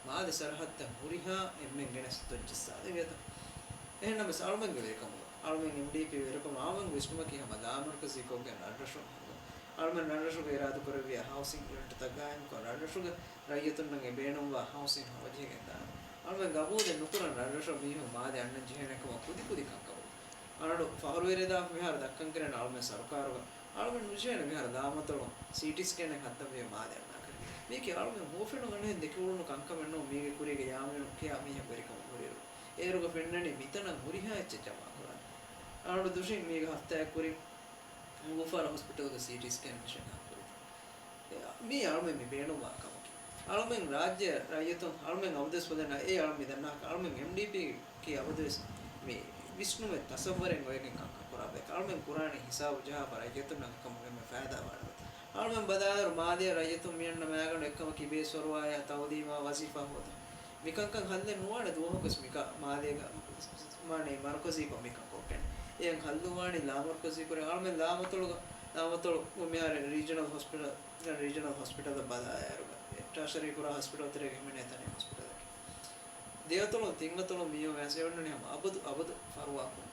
މާލެ ސަރަހައްދަށް ހުރިހާ އެންމެން ގެނެސް ތޮއްޖެއްސާލީ ވޭތަ؟ އެހެންނަމަވެސް އަޅުމެންގެ ވެރިކަމުގަ، އަޅުމެން އެމްޑީޕީ ވެރިކަމުގަ އަޅުމެންގެ ވިސްނުމަކީ ހަމަ ލާމަރުކަޒީ ކޮށްގެން ރަށްރަށުން ހަދުން. އަޅުމެން ރަށްރަށުގަ އިރާދަކުރެއްވިޔާ ހައުސިން ޔުނިޓްތައް ގާއިމްކޮށް، ރަށްރަށުގެ ރައްޔިތުންނަށް އެ ބޭނުންވާ ހައުސިން ހަމަޖެހިގެން ދާނަން. އަޅުމެން ގަބޫލެއް ނުކުރަން ރަށްރަށު މީހުން މާލެ އަންނަން ޖެހޭނެ ކަމަށް ކުދިކުދި ކަންކަމުގަ. އަޅުގަނޑު ފަހުރުވެރިވެދާފަ މިހާރު ދައްކަން ކެރެން އަޅުމެން ސަރުކާރުގަ އަޅުމެން ނުޖެހޭނެ މިހާރު ލާމަތޮޅު ސީޓީ ސްކޭނެއް ހައްދަންވީ މާލެ އަންނާކަށް. މީކީ އަޅުމެން ހޫފެނުން އަނެއްހެން ދެކިއުޅުނު ކަންކަމެއް ނޫން. މީގެ ކުރީގަ ޔާމީނު ކިޔާ މީހެއް ވެރިކަމަށް ހުރިއިރު އޭރުގަ ފެންނަނީ މިތަނަށް ހުރިހާ އެއްޗެއް ޖަމާކުރާނެ. އަޅުގަނޑު ދުށިން މީގެ ހަފްތާއެއް ކުރިން ގުފާރަ ހޮސްޕިޓަލްގަ ސީޓީ ސްކޭން މެޝިން ހަމަކުރިތަ؟ މީ އަޅުމެން މި ބޭނުންވާ ކަމަކީ. އަޅުމެން ރާއްޖެ ރައްޔިތުން އަޅުމެން އަބަދުވެސް ބަލަން އޭ އަޅު މި ދަންނާކަށް އަޅުމެން އެމްޑީޕީ ކީ އަބަދުވެސް މި ވިސްނުމެއް ތަސައްވަރެއް އޮވެގެން ކަންކަން ކުރާ ބަޔަކަށް. އަޅުމެން ކުރާނީ ހިސާބު ޖަހާފަ ރައްޔިތުންނަށް އެކަމުގެ އެންމެ ފައިދާ ވާނެ ގޮތަށް. އަޅުމެން ބަލާއިރު މާލޭ ރައްޔިތުން މިއަންނަ މައިގަނޑު އެއްކަމަކީ ބޭސްފަރުވާޔާ ތައުލީމާ ވަޒީފާ ހޯދަން. މިކަންކަން ހައްލެއް ނުވާނެ ދުވަހަކުވެސް މިކަ މާލޭގަ މާނައީ މަރުކަޒީކޮށް މިކަން ކޮށްގެން. އެއަށް ހައްލުވާނީ ލާމަރުކަޒީ ކުރެ އަޅުމެން ލާމަތޮޅުގަ، ލާމަތޮޅު މިހާރު ރީޖަނަލް ހޮސްޕިޓަލް، ރީޖަނަލް ހޮސްޕިޓަލަށް ބަލާއިރުގަ ޓާޝަރީ ކުރާ ހޮސްޕިޓަލް ތެރޭގަ ހިމެނޭ ތަނެއް ހޮސްޕިޓަލަކީ. ދެއަތޮޅުން ތިން އަތޮޅުން މިއޮވެ އަސް އެ އޮންނަނީ ހަމަ އަބަދު، އަބަދު ފަރުވާކުން.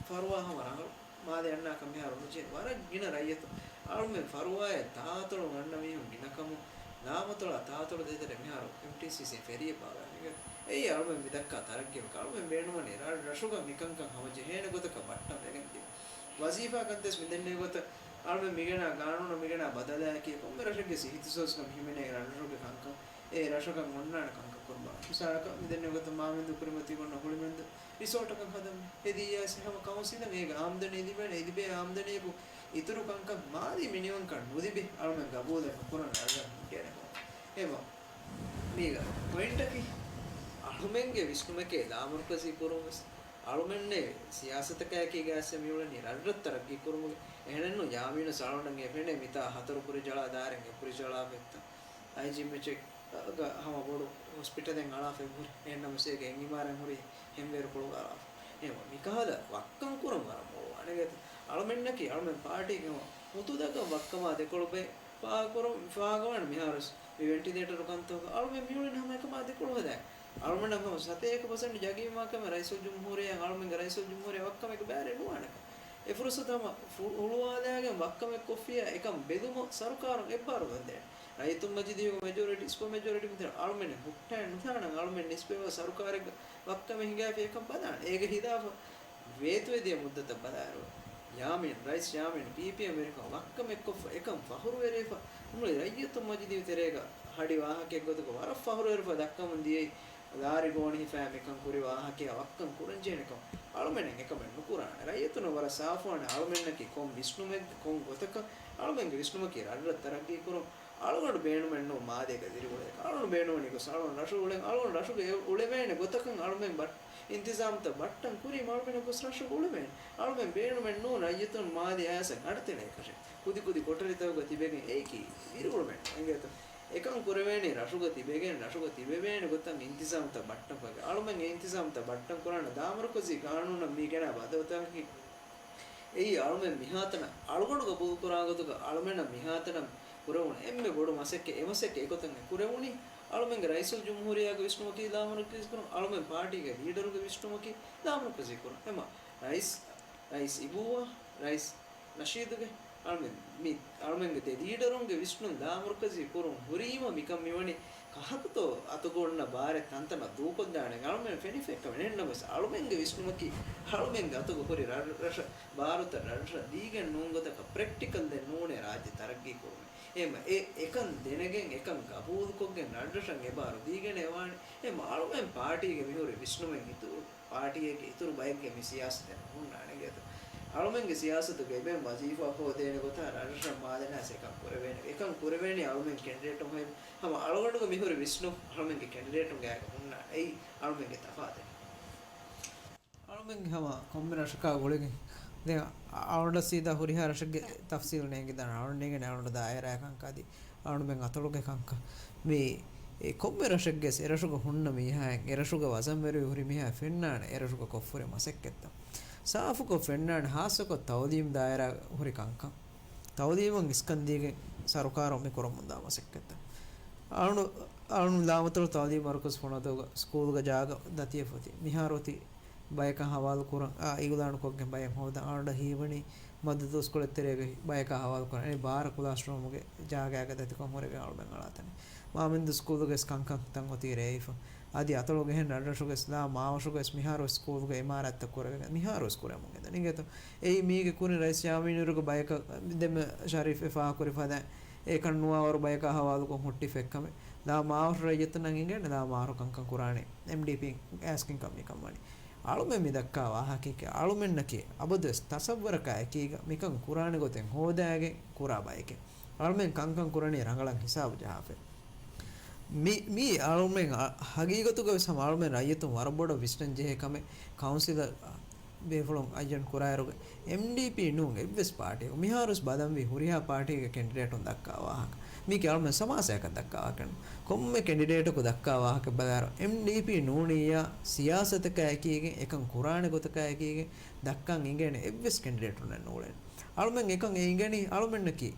ފަރުވާ ހަމަ ރަނގަޅު. މާލެ އަންނާކަށް މިހާރު ނުޖެހޭ. ވަރަށް ގިނަ ރައްޔިތުން އަޅުމެން ފަރުވާއެއް ތާއަތޮޅު އަންނަ މީހުން ގިނަކަމުން، ލާމަތޮޅާ ތާއަތޮޅު ދޭތެރޭ މިހާރު އެމްޓީސީސީ ފެރީއެއް ބާވާ ހިނގަން. އެއީ އަޅުމެން މި ދައްކާ ތަރައްގީއެއް. އަޅުމެން ބޭނުމަނީ ރަށް ރަށުގަ މިކަންކަން ހަމަޖެހޭނެ ގޮތަކަށް ބައްޓަން ވެގެން ދިޔުން. ވަޒީފާ ކަންތައް މި ދެންނެވި ގޮތަށް އަޅުމެން މިގެނާ ގާނޫނަށް މިގެނާ ބަދަލާއެކީ ކޮންމެ ރަށެއްގެ ސި އިހްތިސޯސްގަ މި ހިމެނޭ ރަށްރަށުގެ ކަންކަން. އެ ރަށަކަށް އޮންނާނެ ކަންކަން ކުރުމަށް. މިސާލަކަށް މި ދެންނެވި ގޮތަށް މާމެންދޫ ކުރިމަތީގަ އޮންނަ ހުޅިމެންދޫ ރިސޯޓަކަށް ހަދަން ހެދިއްޔާސް ހަމަ ކައުންސިލަށް އޭގެ އާމްދަނީ ލިބޭނެ، ލިބޭ އާމްދަނީއަކު އިތުރު ކަންކަން މާލީ މިނިވަންކަން ނުލިބި އަޅުމެން ގަބޫލެއް ނުކުރަން ރަށްރަށް ހިނގޭނެ ކަމަށް. އެމަ މީގަ ޕޮއިންޓަކީ، އަޅުމެންގެ ވިސްނުމެކޭ ލާމަރުކަޒީ ކުރުން ވެސް، އަޅުމެންނޭ ސިޔާސަތަކާއެކީގަ އައިސް މިއުޅެނީ ރަށްރަށް ތަރައްގީ ކުރުމުގެ. އެހެނެއްނު ޔާމީނު ސާޅުން އެ ފެނޭ މިތާ ހަތަރު ކުރިޖަޅާ ދާއިރެއިން އެ ކުރިޖަޅާފަ އެއްތަން. އައިޖީ މެޗެއް ގަ ހަމަ ބޮޑު ހޮސްޕިޓަލެއް އަޅާފަ އެބަހުރި. އެހެންނަމަސް އޭގެ އެއް އިމާރާތް ހުރީ ހެންވޭރުކޮޅުގަ އަޅާފަ. އެހެންވީމަ މިކަހަލަ ވައްކަން ކުރަން ވަރަށް މޮޅުވާނެ ގޮތަށް އަޅުމެންނަކީ އަޅުމެން ޕާޓީގެ ހަމަ ހުތުދަގަން ވައްކަމާ ދެކޮޅު ބައެއް ފާހަގަކުރަން ފާހަގަވާނެ މިހާރުވެސް މި ވެންޓިލޭޓަރު ކަންތަކުގަ އަޅުމެން މިއުޅެނީ ހަމަ އެކަމާ ދެކޮޅު ހަދާނެ. އަޅުމެންނަށް ހަމަ ސަތޭކަ ޕަސެންޓް ޔަގީންވާ ކަމެއް ރައީސުލްޖުމްހޫރިއްޔާ އަޅުމެންގެ ރައީސުލްޖުމްހޫރިއްޔާ ވައްކަމެއްގެ ބައިވެރި ނުވާނެ ކަމަށް. އެ ފުރުސަތު ހަމަ ފު-، ހުޅުވާލާގެން ވައްކަމެއް ކޮށްފިއްޔާ އެކަން ބެލުމަށް ސަރުކާރުން އެއްބާރުލުން ދޭނެ. ރައްޔިތުން މަޖިލީހުގެ މެޖޯރިޓީ، ސުޕަ މެޖޯރިޓީ މިތަނަށް އަޅުމެން ހުއްޓައެއް ނުތާނަން އަޅުމެން ނިސްބަތްވާ ސަރުކާރެއްގަ ވައްކަމެއް ހިނގާފި އެކަން ބަލާނެ. އޭގެ ހިލާފަށް ވޭތުވެދިޔަ މުއްދަތަށް ބަލާއިރު، ޔާމީން، ރައީސް ޔާމީން ޕީޕީއެމް ވެރިކަން ވައްކަމެއްކޮށްފަ، އެކަން ފަހުރުވެރިވެފަ، މުޅި ރައްޔިތުން މަޖިލީހު ތެރޭގަ ހަޑި ވާހަކައެއްގޮތުގަ ވަރަށް ފަހުރުވެރިވެފަ ދައްކަމުން ދިޔައީ، ލާރި ގޯނި ހިފާ މިކަން ކުރި ވާހަކައާ ވައްކަން ކުރަންޖެހޭނެކަން އަޅުމެން އެކަމެއް ނުކުރާނެ. ރައްޔިތުންނަށް ވަރަށް ސާފުވާނެ އަޅުމެންނަކީ ކޮން ވިސްނުމެއް، ކޮން ގޮތަކަށް އަޅުމެންގެ ވިސްނުމަކީ ރަށްރަށް ތަރައްގީ ކުރުން. އަޅުގަނޑު ބޭނުމެއް ނޫން މާލޭގަ ދިރިއުޅޭކަށް. އަޅުގަނޑު ބޭނުމަނީ ގޮސް އަޅުގަނޑު ރަށުގަ އުޅެން، އަޅުގަނޑު ރަށުގަ އެ އުޅެވޭނެ ގޮތަކަށް އަޅުމެން ބަ-، އިންތިޒާމްތައް ބައްޓަން ކުރީމަ އަޅުމެން ގޮސް ރަށުގަ އުޅެވޭނެ. އަޅުމެން ބޭނުމެއް ނޫން ރައްޔިތުން މާލެ އައިސް ގަނޑުތެޅޭކަށެއް. ކުދިކުދި ކޮޓަރިތަކުގަ ތިބެގެން އެއީކީ ދިރިއުޅުމެއް ނޫން. އިނގޭތޯ؟ އެކަން ކުރެވޭނީ ރަށުގަ ތިބެގެން، ރަށުގަ ތިބެވޭނެ ގޮތަށް އިންތިޒާމްތައް ބައްޓަން ފަދަ. އަޅުމެން އެ އިންތިޒާމްތައް ބައްޓަން ކުރާނެ ލާމަރުކަޒީ ގާނޫނަށް މީ ގެނައި ބަދަލުތަކަކީ އެއީ އަޅުމެން މިހާތަނަށް އަޅުގަނޑު ގަބޫލުކުރާ ގޮތުގަ އަޅުމެންނަށް މިހާތަނަށް ކުރެވުނު އެންމެ ބޮޑު މަސައްކަތް، އެ މަސައްކަތް އެގޮތަށް ކުރެވުނީ އަޅުމެންގެ ރައީސުލްޖުމްހޫރިއްޔާގެ ވިސްނުމަކީ ލާމަރުކަޒީ ކުރުން، އަޅުމެން ޕާޓީގެ ލީޑަރުގެ ވިސްނުމަކީ ލާމަރުކަޒީ ކުރުން. އެމަ ރައީސް، ރައީސް އިބޫއާ، ރައީސް ނަޝީދުގެ އަޅުމެން މި އަޅުމެންގެ ދެ ލީޑަރުންގެ ވިސްނުން ލާމަރުކަޒީ ކުރުން ހުރީމަ މިކަން މިވަނީ ކަހަލަ ގޮތަކަށްތޯ އަތުގަ އޮންނަ ބާރެއް ތަންތަނަށް ދޫކޮށްލާނެ އަޅުމެން ފެނިފައި ކަމެއް. އެހެންނަމަވެސް އަޅުމެންގެ ވިސްނުމަކީ އަޅުމެންގެ އަތުގަ ހުރި ރަށް، ރަށަށް ބާރުތައް ރަށްރަށަށް ދީގެން ނޫން ގޮތަކަށް ޕްރެކްޓިކަލް ދެން ނޫނޭ ރާއްޖެ ތަރައްގީ ކުރުމެއް. އެހެންވެ އެ އެކަން ދެނެގެން އެކަން ގަބޫލުކޮށްގެން ރަށްރަށަށް އެބާރު ދީގެން އެވާނެ. އެހެންވެ އަޅުމެން ޕާޓީގެ މިހުރި ވިސްނުމެއް އިތުރު ޕާޓީއެއްގެ އިތުރު ބައެއްގެ މި ސިޔާސަތެއް ނުހުންނާނެ އިނގޭތޯ. އަޅުމެންގެ ސިޔާސަތުގެ އެބައިން ވަޒީފާ ހޯދޭނެ ގޮތާ ރަށްރަށަށް މާލެނާސް އެކަން ކުރެވޭނެ. އެކަން ކުރެވޭނީ އަޅުމެން ކެންޑިޑޭޓުން ހަމަ އަޅުގަނޑުގެ މިހުރި ވިސްނުން އަޅުމެންގެ ކެންޑިޑޭޓުންގެ އާގަ ހުންނާނެ. އެއީ އަޅުމެންގެ ތަފާތެއް. އަޅުމެންގެ ހަމަ ކޮންމެ ރަށަކާ ގުޅިގެން ދެން އަޅުގަނޑަށް ސީދާ ހުރިހާ ރަށެއްގެ ތަފްސީލް ނޭނގިދާނެ. އަޅުގަނޑު ނޭނގޭނެ އަޅުގަނޑު ދާއިރާ ކަންކަން އަދި އަޅުމެން އަތޮޅުގެ ކަންކަން. މި އެ ކޮންމެ ރަށެއްގެ އެ ރަށުގަ ހުންނަ މީހާއިން އެ ރަށުގަ ވަޒަންވެރިވެ ހުރި މީހާ ފެންނާނެ އެ ރަށުގަ ކޮށްފަ ހުރި މަސައްކަތްތައް. ސާފުކޮށް ފެންނާނެ ހާއްސަކޮށް ތައުލީމް ދާއިރާ ހުރި ކަންކަން. ތައުލީމަށް އިސްކަން ދީގެން ސަރުކާރުން މި ކުރަމުންދާ މަސައްކަތްތައް. އަޅު، އަޅު ލާމަތޮޅު ތައުލީމް މަރުކަޒު ފުނަދޫގަ ސްކޫލްގަ ޖާގަ ދަތިވެފަ އޮތީ. މިހާރު އޮތީ ބަޔަކަށް ހަވާލު ކުރަން، އާ، އިއުލާނު ކޮށްގެން ބައެއް ހޯދަން. އަޅުގަނޑަށް ހީވަނީ މަދަދު ސްކޫލެއް ތެރޭގަ ބަޔަކަށް ހަވާލު ކުރަން. އެ ބާރަ ކުލާސްރޫމުގެ ޖާގައިގަ ދަތިކޮށް ހުރެގެން އަޅުމެން އަޅާތަނެ. މާމެންދޫ ސްކޫލުގައި ކަންކަން ތަން އޮތީ ރޭވިފަ. އަދި އަތޮޅުގެ ހެން ރަށްރަށުގަސް ލާ މާވަށުގަސް މިހާރު ސްކޫލުގެ އިމާރާތްތައް ކުރެވިގެން މިހާރު ވެސް ކުރެމުން ގެންދަނީ އިނގޭތޯ. އެއީ މީގެ ކުރިން ރައީސް ޔާމީނު އިރުގެ ބަޔަކަށް ދެންމެ ޝަރީފް އެ ފާހަގަކުރި ފަދައިން އެކަން ނުވާވަރު ބަޔަކާ ހަވާލުކޮށް ހުއްޓިފަ އެއްކަމެއް. ލާ މާވަށު ރައްޔިތުންނަށް އިނގޭނެ ލާ މާވަށު ކަންކަން ކުރާނެ. އެމްޑީޕީ އައިސްގެން ކަން މިކަން ވަނީ. އަޅުމެން މި ދައްކާ ވާހަކައަކީ އަޅުމެންނަކީ އަބަދުވެސް ތަސައްވަރަކާ އެކީގަ މިކަން ކުރާނެ ގޮތެއް ހޯދާގެން ކުރާ ބައެކޭ. އަޅުމެން ކަންކަން ކުރަނީ ރަނގަޅަށް ހިސާބު ޖަހާފަ. މި، މީ އަޅުމެން އަ، ހަގީގަތުގަ ވެސް ހަމަ އަޅުމެން ރައްޔިތުން ވަރަށް ބޮޑަށް ވިސްނަން ޖެހޭ ކަމެއް. ކައުންސިލަށް ބޭފުޅުން އައްޔަން ކުރާއިރުގަ އެމްޑީޕީ ނޫން އެއްވެސް ޕާޓީއަކު މިހާރުވެސް ބަލަންވީ ހުރިހާ ޕާޓީގެ ކެންޑިޑޭޓުން ދައްކާ ވާހަކަ. މީކީ އަޅުމެން ސަމާސާއަކަށް ދައްކާ ވާހަކަ ނޫން. ކޮންމެ ކެންޑިޑޭޓަކު ދައްކާ ވާހަކަ ބަލާއިރު އެމްޑީޕީ ނޫނިއްޔާ ސިޔާސަތަކާ އެކީގެން އެކަން ކުރާނެ ގޮތަކާ އެކީގެން ދައްކަން އިނގޭނެ އެއްވެސް ކެންޑިޑޭޓުންނެއް ނޫޅޭނެ. އަޅުމެން އެކަން އެ އިނގެނީ އަޅުމެންނަކީ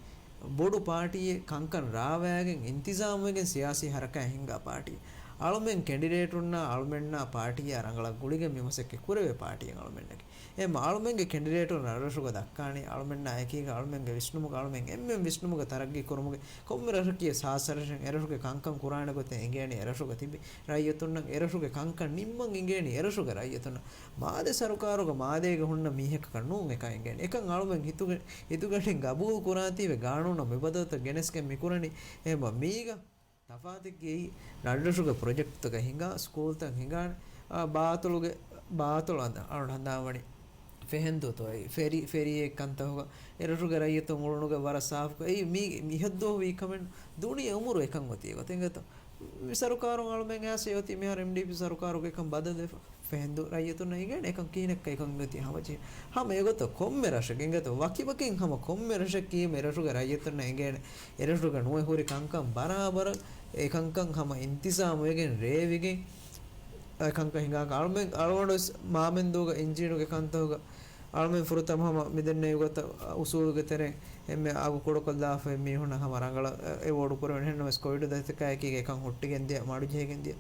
ބޮޑު ޕާޓީއެއް ކަންކަން ރާވާގެން އިންތިޒާމްވެގެން ސިޔާސީ ހަރަކާތް ހިންގާ ޕާޓީ. އަޅުމެން ކެނޑިޑޭޓުންނާ އަޅުމެންނާ ޕާޓީއާ ރަނގަޅަށް ގުޅިގެން މި މަސައްކަތް ކުރެވޭ ޕާޓީއެއް އަޅުމެންނަކީ. އެހެންމަ އަޅުމެންގެ ކެނޑިޑޭޓުން ރަށްރަށުގަ ދައްކާނީ، އަޅުމެންނާ އެކީގަ އަޅުމެންގެ ވިސްނުމުގަ އަޅުމެން އެންމެން ވިސްނުމުގަ ތަރައްގީ ކުރުމުގެ ކޮންމެ ރަށަކީ ސާސް ރަށެއް. އެރަށުގެ ކަންކަން ކުރާނެ ގޮތެއް އެނގޭނީ އެރަށުގަ ތިބި ރައްޔިތުންނަށް، އެރަށުގެ ކަންކަން ނިންމަން އެނގޭނީ އެރަށުގެ ރައްޔިތުންނަށް. މާލެ ސަރުކާރުގަ މާލޭގަ ހުންނަ މީހަކަކަށް ނޫން އެކަން އެނގޭނީ. އެކަން އަޅުމެން ހިތުގެ-، ހިތުގަނޑިން ގަބޫލު ކުރާތީވެ ގާނޫނަށް މި ބަދަލުތައް ގެނެސްގެން މި ކުރަނީ. އެހެންމަ މީގަ ތަފާތެއްގެ އެއީ ރަށްރަށުގެ ޕްރޮޖެކްޓްތަކެއް ހިނގާ، ސްކޫލްތައް ހިނގާނެ، އާ، ބާތުލުގެ، ބާތުލު އަނދަ-، އަޅުން ހަނދާންވަނީ ފެހެންދޫތޯއި، ފެރި، ފެރީއެއް ކަންތަހުގަ އެރަށުގެ ރައްޔިތުން އުޅުނުގެ ވަރަށް ސާފުކޮށް. އެއީ މީ މިހައްދުވަހު ވީ ކަމެއް ނޫން. ދުނިޔެ އުމުރު އެކަން އޮތީ ގޮތެއް އިނގޭތޯ. މި ސަރުކާރުން އަޅުމެން އައިސް އޮތީ މިހާރު އެމްޑީޕީ ސަރުކާރުގެ އެކަން ބަދަލުވެފަ. ފެހެންދޫ ރައްޔިތުންނަށް އިނގޭނެ އެކަން ކިހިނެއްކަ އެކަން އޮތީ ހަމަޖެހި. ހަމަ އެގޮތަށް ކޮންމެ ރަށެއް އިނގޭތޯ، ވަކިވަކިން ހަމަ ކޮންމެ ރަށެއް ކީމަ އެރަށުގެ ރައްޔިތުންނަށް އިނގޭނެ އެރަށުގަ ނުވެ ހުރި ކަންކަން ބަރާބަރަށް އެކަންކަން ހަމަ އިންތިޒާމުވެގެން ރޭވިގެން އެކަންކަން ހިނގާކަށް އަޅުމެން އަޅުގަނޑުވެސް މާމެންދޫގަ އިންޖީނުގެ ކަންތަހުގަ އަޅުމެން ފުރަތަމަ ހަމަ މިދެންނެވި ގޮތަށް އުސޫލުގެ ތެރެއިން އެންމެ އަގު ކުޑަކޮށްލާފައި މީހުންނަށް ހަމަ ރަނގަޅަށް އެވޯޑު ކުރެވެން. އެހެންނަމަވެސް ކޮވިޑު ދަތިކައިގެ އެކަން ހުއްޓިގެން ދިޔަ، މަޑުޖެހިގެން ދިޔަ.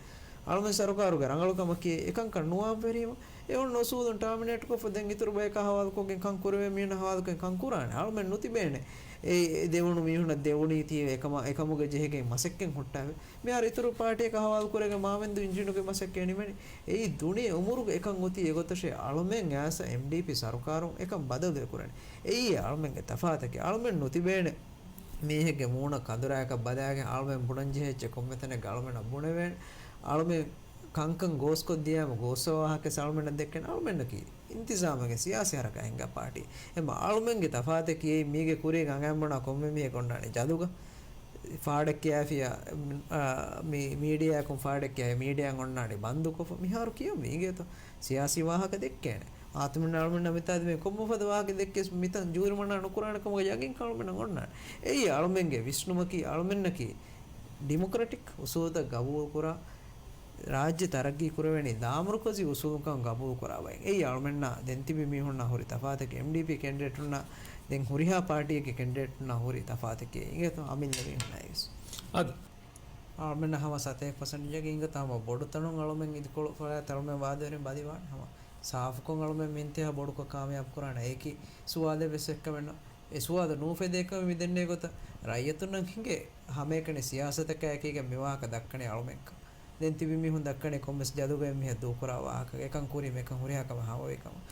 އަޅުމެން ސަރުކާރުގެ ރަނގަޅުކަމަކީ އެކަންކަން ނުވާން ފެރީމަ އެ އޮންނަ އުސޫލުން ޓާމިނޭޓްކޮށްފަ ދެން އިތުރު ބަޔަކަށް ހަވާލުކޮށްގެން ކަން ކުރެވޭ މީހުންނަށް ހަވާލުކޮށްގެން ކަން ކުރާނެ. އަޅުމެން ނުތިބޭނެ އެ ދެވުނު މީހުންނަށް ދެވުނީތީވެ އެކަމަށް އެކަމުގެ ޖެހިގެން މަސައްކަތް ހުއްޓާފަ. މިހާރު އިތުރު ޕާޓީއަކަށް ހަވާލު ކުރެގެން މާމެންދޫ އިންޖީނުގެ މަސައްކަތް ނިމެނީ. އެއީ ދުނިޔެ އުމުރުގެ އެކަން އޮތީ އެގޮތަށޭ. އަޅުމެން އައިސް އެމްޑީޕީ ސަރުކާރުން އެކަން ބަދަލުވެ ކުރަނީ. އެއީ އަޅުމެންގެ ތަފާތަކީ. އަޅުމެން ނުތިބޭނެ މީހެއްގެ މޫނަށް ކަނދުރާއަކަށް ބަލާގެން އަޅުމެން ބުނަން ޖެހޭ އެއްޗެއް ކޮންމެ ތަނެއްގަ އަޅުމެންނަށް ބުނެވޭނެ. އަޅުމެން ކަންކަން ގޯސްކޮށްދިޔައިމަ ގޯސްވާ ވާހަކަ އަޅުމެންނަށް ދެއްކޭނެ. އަޅުމެންނަކީ އިންތިޒާމުގެ ސިޔާސީ ހަރަކާތް ހިންގާ ޕާޓީ. އެމަ އަޅުމެންގެ ތަފާތަކީ އެއީ މީގެ ކުރީގަ އަނގައިން ބުނާ ކޮންމެ މީހެއް އޮންނާނެ ޖަލުގަ. ފާޑެއް ކިޔާފިޔާ، އާ، މި މީޑިއާއަކުން ފާޑެއް ކިޔާ މީޑިއާއަށް އޮންނާނެ ބަންދުކޮށްފަ. މިހާރު ކިޔަން ވީގޭތޯ. ސިޔާސީ ވާހަކަ ދެއްކޭނެ. އާތުމިން އަޅުމެންނަށް މިތާ ދިމޭ ކޮންމެ ފަދަ ވާހަކަ ދެއްކޭސް މިތަން ޖޫރިމަނާ ނުކުރާނެ ކަމުގެ ޔަގީން އަޅުމެންނަށް އޮންނާނެ. އެއީ އަޅުމެންގެ ވިސްނުމަކީ އަޅުމެންނަކީ ޑިމޮކްރެޓިކް އުސޫލުތައް ގަބޫލުކުރާ، ރާއްޖެ ތަރައްގީ ކުރެވޭނީ ލާމަރުކަޒީ އުސޫލުކަން ގަބޫލުކުރާ ބައެއް. އެއީ އަޅުމެންނާ ދެން ތިބި މީހުންނާ ހުރި ތަފާތަކީ. އެމްޑީޕީ ކެންޑިޑޭޓުންނާ ދެން ހުރިހާ ޕާޓީއެއްގެ ކެންޑިޑޭޓުންނާ ހުރި ތަފާތަކީ. އިނގޭތޯ އަމިއްލަ މީހުންނާ ވެސް. އަދި އަޅުމެންނަށް ހަމަ ސަތޭކަ ޕަސެންޓް އިނގޭތޯ ހަމަ ބޮޑު ތަނުން އަޅުމެން އިދިކޮޅު ފަޅާތް އަޅުމެން ވާދަވެރިން ބަލިވާނެ. ހަމަ ސާފުކޮށް އަޅުމެން މިންތިހާ ބޮޑުކޮށް ކާމިޔާބު ކުރާނެ. އެކި ސުވާލެއް ވެސް އެއްކަމެއް ނޫން. އެ ސުވާލު ނޫފެދޭ ކަމެއް މިދެންނެވި ގޮތަށް ރައްޔިތުންނަށް ހިނގޭ ހަމައެކަނި ސިޔާސަތަކާ އެކީގަ މިވާހަކަ ދައްކަނީ އަޅުމެންކަން. ދެން ތިބި މީހުން ދައްކަނީ ކޮންމެސް ޖަލުގައި މީހަށް ދޫކުރާ ވާހަކަ، އެކަން ކުރީމަ އެކަން ހުރިހާ ކަމެއް ހަމަވޭ ކަމަށް.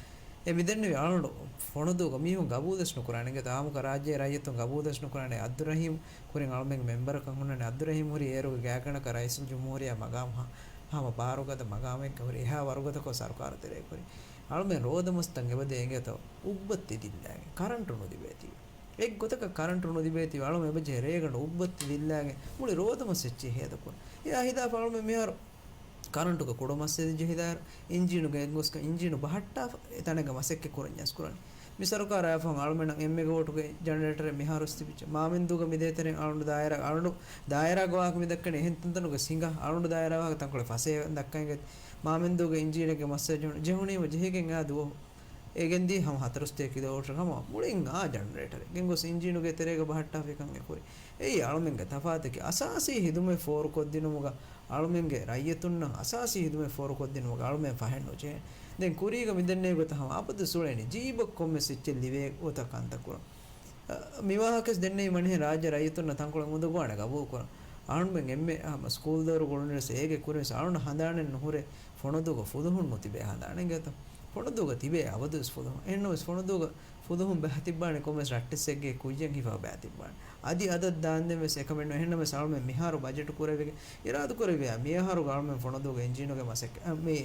އެ މިދެންނެވި އަޅުގަނޑު ފޮނުދޫގަ މީހުން ގަބޫލުވެސް ނުކުރާނެ. އިނގޭތޯ އާއްމުކޮށް ރާއްޖޭ ރައްޔިތުން ގަބޫލުވެސް ނުކުރާނެ. އަބްދުއްރަހީމް ކުރިން އަޅުމެންގެ މެމްބަރަކަށް ހުންނަނީ. އަބްދުއްރަހީމް ހުރީ އޭރުގެ ގާތްގަނޑަކަށް ރައީސުލްޖުމްހޫރިއްޔާ މަގާމް ހަ-، ހަމަ ބާރުގަދަ މަގާމެއްގަ ހުރި އެހާ ވަރުގަދަކޮށް ސަރުކާރު ތެރޭ ކުރި. އަޅުމެން ރޯދަމަސްތައް އެބަދޭ އިނގޭތޯ އުއްބައްތި ދިއްލާގެން. ކަރަންޓު ނުލިބޭތީ. އެއްގޮތަކަށް ކަރަންޓު ނުލިބޭތީ އަޅުމެން އެބަޖެހޭ ރޭގަނޑު އުއްބައްތި ދިއްލާގެން މުޅި ރޯދަމަސް އެއްޗެއް ހޭދަކުރަން. އެއާ ހިދާފަ އަޅުމެން މިހާރު ކަރަންޓުގަ ކުޑަމައްސަލަ ޖެހިދާއިރު، އިންޖީނުގަ އެއްގޮސްގަ އިންޖީނު ބަހައްޓާފަ، އެ ތަނެއްގަ މަސައްކަތް ކުރަންޏާސް ކުރަނީ. މި ސަރުކާރާ އައިފަހުން އަޅުމެންނަށް އެންމެ ގޮވޮޓުގެ ޖަނަރޭޓަރެއް މިހާރުވެސް ތިބިއްޖެ. މާމެންދޫގަ މިދޭތެރެއިން އަޅުގަނޑު ދާއިރާ، އަޅުގަނޑު ދާއިރާގެ ވާހަކަ މި ދައްކަނީ އެހެން ތަންތަނުގަ ސިނގާ، އަޅުގަނޑު ދާއިރާ ވާހަކަ ތަންކޮޅެއް ފަސޭހަ ދައްކަން އެނގޭތީ. މާމެންދޫގަ އިންޖީނެއްގެ މައްސަލަ ޖެހުނީމަ ޖެހިގެން އާ ދުވަހު އެ ގެންދިޔަ ހަމަ ހަތަރުސަތޭކަ ކިލޯވޯޓް ހަމަ މުޅިން އާ ޖަނަރޭޓަރެއް ގެންގޮސް އިންޖީނުގެ ތެރޭގަ ބަހައްޓާފަ އެކަން އެ ކުރި. އެއީ އަޅުމެންގެ ތަފާތަކީ އަސާސީ ހިދުމަތް ފޯރުކޮށްދިނުމުގަ އަޅުމެންގެ ރައްޔިތުންނަށް އަސާސީ ހިދުމަތް ފޯރުކޮށްދިނުމުގަ އަޅުމެން ފަހެއް ނުޖެހޭ. ދެން ކުރީގަ މިދެންނެވި ގޮތަށް ހަމަ އަބަދު ސުޅޭނީ ޖީބަށް ކޮންމެސް އެއްޗެއް ލިބޭ ގޮތަށް ކަންތައް ކުރަން. އަ، މި ވާހަކަސް ދެންނެވީ މަނިހެން ރާއްޖެ ރައްޔިތުންނަށް ތަންކޮޅެއް އުނދަގޫވާނެ ގަބޫލުކުރަން. އަޅުމެން އެންމެ ހަމަ ސްކޫލް ދައުރު ގުޅުނުވެސް އޭގެ ކުރިންވެސް އަޅުން ހަނދާނެއް ނުހުރޭ ފޮނުދޫގަ ފުލުހުން ނުތިބޭ ހަނދާނެއް އިނގޭތޯ. ފޮނުދޫގަ ތިބޭ އަބަދުވެސް ފުލުހުން. އެހެންނަމަވެސް ފޮނުދޫގަ ފުލުހުން ބައިތިއްބާނެ ކޮންމެސް ރައްޓެއްސެއްގެ ކުއްޔަށް ހިފާ ބައިތިއްބާނެ. އަދި އަދަށް ދާންދެން ވެސް އެކަމެއް ނު. އެހެންނަމަވެސް އަޅުމެން މިހާރު ބަޖެޓު ކުރެވިގެން އިރާދަކުރެއްވިޔާ މިއަހަރުގަ އަޅުމެން ފޮނުދޫގަ އިންޖީނުގެ މަސައްކަ-، މި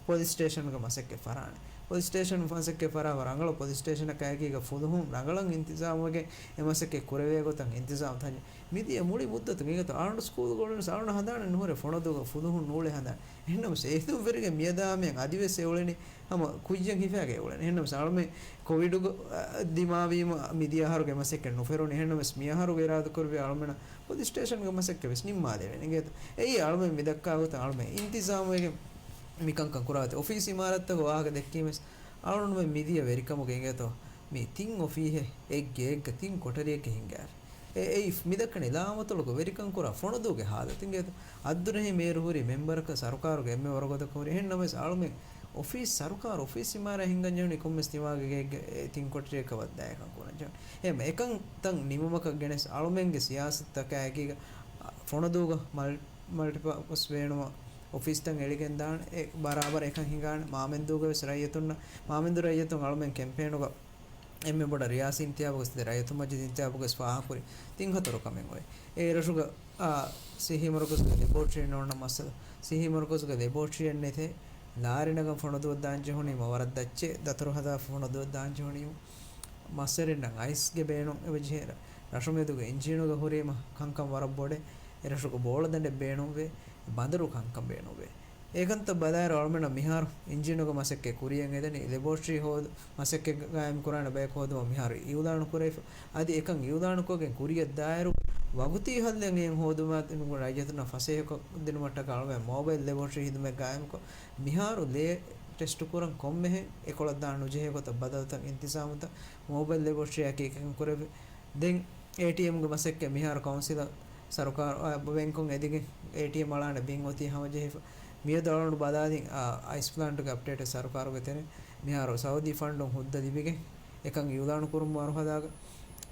ޕޮލިސް ސްޓޭޝަންގެ މަސައްކަތް ފަރާނެ. ޕޮލިސް ސްޓޭޝަން މަސައްކަތް ފަރާފަ ރަނގަޅަށް ޕޮލިސް ސްޓޭޝަނަކާއެކީގަ ފުލުހުން ރަނގަޅަށް އިންތިޒާމުވެގެން އެ މަސައްކަތް ކުރެވޭ ގޮތަށް އިންތިޒާމު ތަން މިދިޔަ މުޅި މުއްދަތު އިނގޭތޯ އަޅުގަނޑު ސްކޫލް ގުޅުނުވެސް އަޅުގަނޑު ހަނދާނެއް ނުހުރޭ ފޮނުދޫގަ ފުލުހުން ނޫޅޭ ހަނދާނެއް. އެހެންނަމަވެސް އެހިތުން ވެރިގެން މިއަދާ ހަމަޔަށް އަދިވެސް އެ އުޅެނީ ހަމަ ކުއްޔަށް ހިފާގެ އެ އުޅެނީ. އެހެންނަމަވެސް އަޅުމެން ކޮވިޑުގަ، އަ، ދިމާވީމަ މިދިޔަ އަހަރުގެ މަސައްކަތް ނުފެރުނީ. އެހެންނަމަވެސް މިއަހަރުގެ އިރާދަކުރެއްވިޔާ އަޅުމެންނަށް ޕޮލިސް ސްޓޭޝަންގެ މަސައްކަތް ވެސް ނިންމާލެވޭނެ އިނގޭތޯ. އެއީ އަޅުމެން މި ދައްކާ ގޮތަށް އަޅުމެން އިންތިޒާމުވެގެން މިކަންކަން ކުރާތީ. އޮފީސް އިމާރާތްތަކުގެ ވާހަކަ ދެއްކީމަވެސް އަޅުގަނޑުމެން މިދިޔަ ވެރިކަމުގަ އިނގޭތޯ މި ތިން އޮފީހެއް އެއްގެ އެއްގަ ތިން ކޮޓަރިއެއްގަ ހިނގާފަ. އެ، އެއީ މިދައްކަނީ ލާމަތޮޅަކު ވެރިކަން ކުރާ ފޮނަދޫގެ ހާލަތު އިނގޭތޯ. އައްދުރަހީމް މޭޔަރު ހުރީ މެމްބަރަކަށް ސަރުކާރުގެ އެންމެ ވަރުގަދަކަން ހުރި. އެހެން ނަމަވެސް އަޅުމެން އޮފީސް، ސަރުކާރު އޮފީސް އިމާރާތް ހިންގަން ޖެހުނީ ކޮންމެސް ދިމާގެ ގެއެއްގަ ތިން ކޮޓަރިއަކަށް ވައްދާ އެކަން ކުރަން ޖެހުނީ. އެހެން އެކަންތައް ނިމުމަކަށް ގެނެސް އަޅުމެންގެ ސިޔާސަތުތަކާ އެކީގަ ފޮނަދޫގަ މަލް-، މަލްޓިޕާޕަސް ބޭނުމަށް އޮފީސްތައް އެޅިގެން ދާނެ. އެ ބަރާބަރަށް އެކަން ހިނގާނެ. މާމެންދޫގަ ވެސް ރައްޔިތުންނަށް، މާމެންދޫ ރައްޔިތުން އަޅުމެން ކެމްޕޭނުގަ އެންމެ ބޮޑަށް ރިޔާސީ އިންތިހާބުގަ ސިދެ ރައްޔިތުން މަޖިލިސް އިންތިހާބުގަ ވެސް ފާހަގަކުރި ތިން ހަތަރު ކަމެއް އޮތް. އެ ރަށުގަ، އާ، ސިއްހީ މަރުކަޒުގެ ލެބޯޓްރީ ނޯންނަ މައްސަލަ. ސިއްހީ މަރުކަޒުގެ ލެބޯޓްރީއެއް ނެތޭ. ލާރި ނަގަން ފޮނަދޫއަށް ދާން ޖެހުނީމަ ވަރަށް ދައްޗޭ. ދަތުރު ހަދާ ފޮނަދޫއަށް ދާން ޖެހުނީމަ. މަސްވެރިންނަށް އައިސްގެ ބޭނުން އެބަޖެހޭ. ރަށުމެދުގެ އިންޖީނުގަ ހުރީމަ ކަންކަން ވަރަށް ބޮޑޭ. އެ ރަށުގަ ބޯޅަދަނޑެއް ބޭނުންވޭ. ބަނދަރު ކަންކަން ބޭނުންވޭ. އެކަންތައް ބަލާއިރު އަޅުމެންނަށް މިހާރު އިންޖީނުގެ މަސައްކަތް ކުރިޔަށް އެދެނީ. ލެބޯޓްރީ ހޯދު މަސައްކަތް ގާއިމް ކުރާނެ ބަޔަކު ހޯދުމަށް މިހާރު އިއުލާނު ކުރެވިފަ. އަދި އެކަން އިއުލާނު ކޮށްގެން ކުރިޔަށް ދާއިރު ވަގުތީ ހައްލެއް އެއިން ހޯދުމަށް ރައްޔިތުންނަށް ފަސޭހަކޮށް ދިނުމަށްޓަކާ އަޅުމެން މޯބައިލް ލެބޯޓްރީ ހިދުމަތް ގާއިމްކޮށް، މިހާރު ލޭ ޓެސްޓު ކުރަން ކޮންމެހެން އެކޮޅަށް ދާން ނުޖެހޭ ގޮތަށް ބަދަލުތައް އިންތިޒާމުތައް މޯބައިލް ލެބޯޓްރީއަކީ އެކަން ކުރެވި. ދެން އޭޓީއެމްގެ މަސައްކަތް މިހާރު ކައުންސިލަށް ސަރުކާރު، އާ، ބޭންކުން އެދިގެން އޭޓީއެމް އަޅާނެ ބިން އޮތީ ހަމަޖެހިފަ. މިއަދު އަޅުގަނޑު ބަލާލިން، އާ، އައިސް ޕްލާންޓުގެ އަޕްޑޭޓެއް ސަރުކާރުގެ ތެރެއިން. މިހާރު ސައުދީ ފަންޑުން ހުއްދަ ލިބިގެން އެކަން އިއުލާނު ކުރުމަށް ވަރުހަދާގަ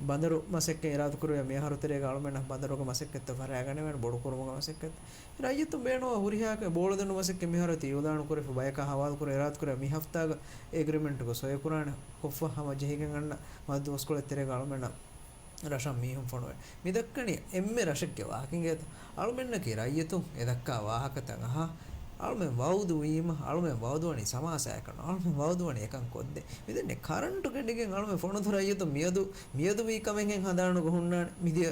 ބަނދަރު މަސައްކަތް އިރާދަކުރެވޭ މިއަހަރު ތެރޭގަ އަޅުމެންނަށް ބަނދަރުގެ މަސައްކަތްތައް ފަށާގަނެވޭނެ ބޮޑު ކުރުމުގެ މަސައްކަތް. ރައްޔިތުން ބޭނުންވާ ހުރިހާ ބޯޅަދަނޑު މަސައްކަތް މިހާރު އޮތީ އިއުލާނު ކުރެފަ ބަޔަކާ ހަވާލުކުރެ އިރާދަކުރެ މި ހަފްތާގަ އެގްރިމެންޓުގަ ސޮއިކުރާނެ ކޮށްފަ ހަމަ ޖެހިގެން އަންނަ މަދު ދުވަސްކޮޅެއް ތެރޭގަ އަޅުމެންނަށް ރަށަށް މީހުން ފޮނުވޭ. މި ދައްކަނީ އެންމެ ރަށެއްގެ ވާހަކަ އިނގޭތަ؟ އަޅުމެންނަކީ ރައްޔިތުން އެ ދައްކާ ވާހަކަތައް އަހާ، އަޅުމެން ވައުދު ވީމަ، އަޅުމެން ވައުދުވަނީ ސަމާސާއަކަށް ނޫން، އަޅުމެން ވައުދުވަނީ އެކަން ކޮށްދޭ. މިދެންނެ ކަރަންޓު ގެންނިގެން އަޅުމެން ފޮނުދޫ ރައްޔިތުން މިއަދު، މިއަދު ވީ ކަމެއްހެން ހަނދާނުގަ ހުންނާނެ. މިދިޔަ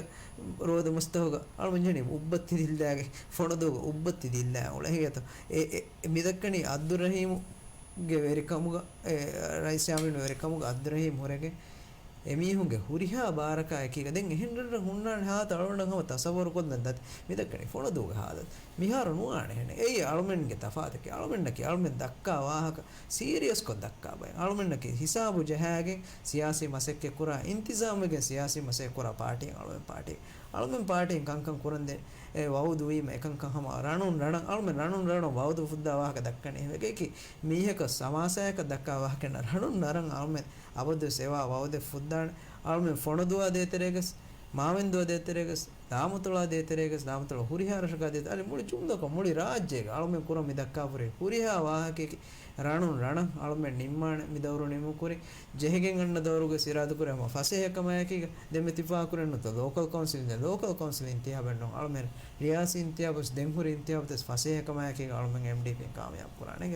ރޯދަ މަސްތަކުގަ އަޅުމެން ޖެހެނީ އުއްބައްތި ދިއްލާގެ، ފޮނުދޫގަ އުއްބައްތި ދިއްލާ އުޅެހިގެތަ؟ އެ، އެ، މި ދައްކަނީ އައްދުއްރަހީމުގެ ވެރިކަމުގަ، އެ، ރައީސް ޔާމީނު ވެރިކަމުގަ އައްދުއްރަހީމް ހުރެގެން އެމީހުންގެ ހުރިހާ ބާރަކާ އެކީގަ ދެން އެހެން ރަށްރަށް ހުންނާނެ ހާތަ އަޅުގަނޑަށް ހަމަ ތަސައްވަރު ކޮށްލަން ދަތި. މި ދައްކަނީ ފޮނަދޫގެ ހާލަތު. މިހާރު ނުވާނެހެނެއް. އެއީ އަޅުމެންގެ ތަފާތަކީ. އަޅުމެންނަކީ އަޅުމެން ދައްކާ ވާހަކަ ސީރިއަސްކޮށް ދައްކާ ބައެއް. އަޅުމެންނަކީ ހިސާބު ޖަހާގެން ސިޔާސީ މަސައްކަތް ކުރާ، އިންތިޒާމްވެގެން ސިޔާސީ މަސައްކަތް ކުރާ ޕާޓީއެއް އަޅުމެން ޕާޓީ. އަޅުމެން ޕާޓީން ކަންކަން ކުރަންދޭ، އެ ވައުދު ވީމަ އެކަންކަން ހަމަ ރަނުން ރަނަށް، އަޅުމެން ރަނުން ރަނަށް ވައުދު ފުއްދާ ވާހަކަ ދައްކަނީ. އެކަކީ މީހަކަށް ސަމާސާއަކަށް ދައްކާ ވާހަކަ ނޫން. ރަނުން ރަނަށް އަޅުމެން އަބަދުވެސް އެވާ ވައުދެއް ފުއްދާނެ. އަޅުމެން ފޮނަދޫއާ ދޭތެރޭގަސް، މާމެންދޫއާ ދޭތެރޭގަސް، ލާމަތޮޅާ ދޭތެރޭގަސް، ލާމަތޮޅު ހުރިހާ ރަށަކާ ދޭތެރޭ، އަދި މުޅި ޖުމްލަކޮށް މުޅި ރާއްޖޭގަ އަޅުމެން ކުރަން މި ދައްކާފަ ހުރި ހުރިހާ ވާހަކައަކީ ރަނުން ރަނަށް އަޅުމެން ނިންމާނެ. މި ދައުރު ނިމުނުކުރި ޖެހިގެން އަންނަ ދައުރުގެ އިރާދަކުރޭ ހަމަ ފަސޭހަކަމާއެކީގަ. ދެންމެ ތި ފާހަގަކުރެއްވި ނުވަތަ ލޯކަލް ކައުންސިލް، ލޯކަލް ކައުންސިލް އިންތިހާބެއް ނޫން. އަޅުމެން ރިޔާސީ އިންތިހާބު ވެސް، ދެން ހުރި އިންތިހާބު ވެސް ފަސޭހަކަމާއެކީގަ އަޅުމެން އެމްޑީޕީން ކާމިޔާބު ކުރާނެ.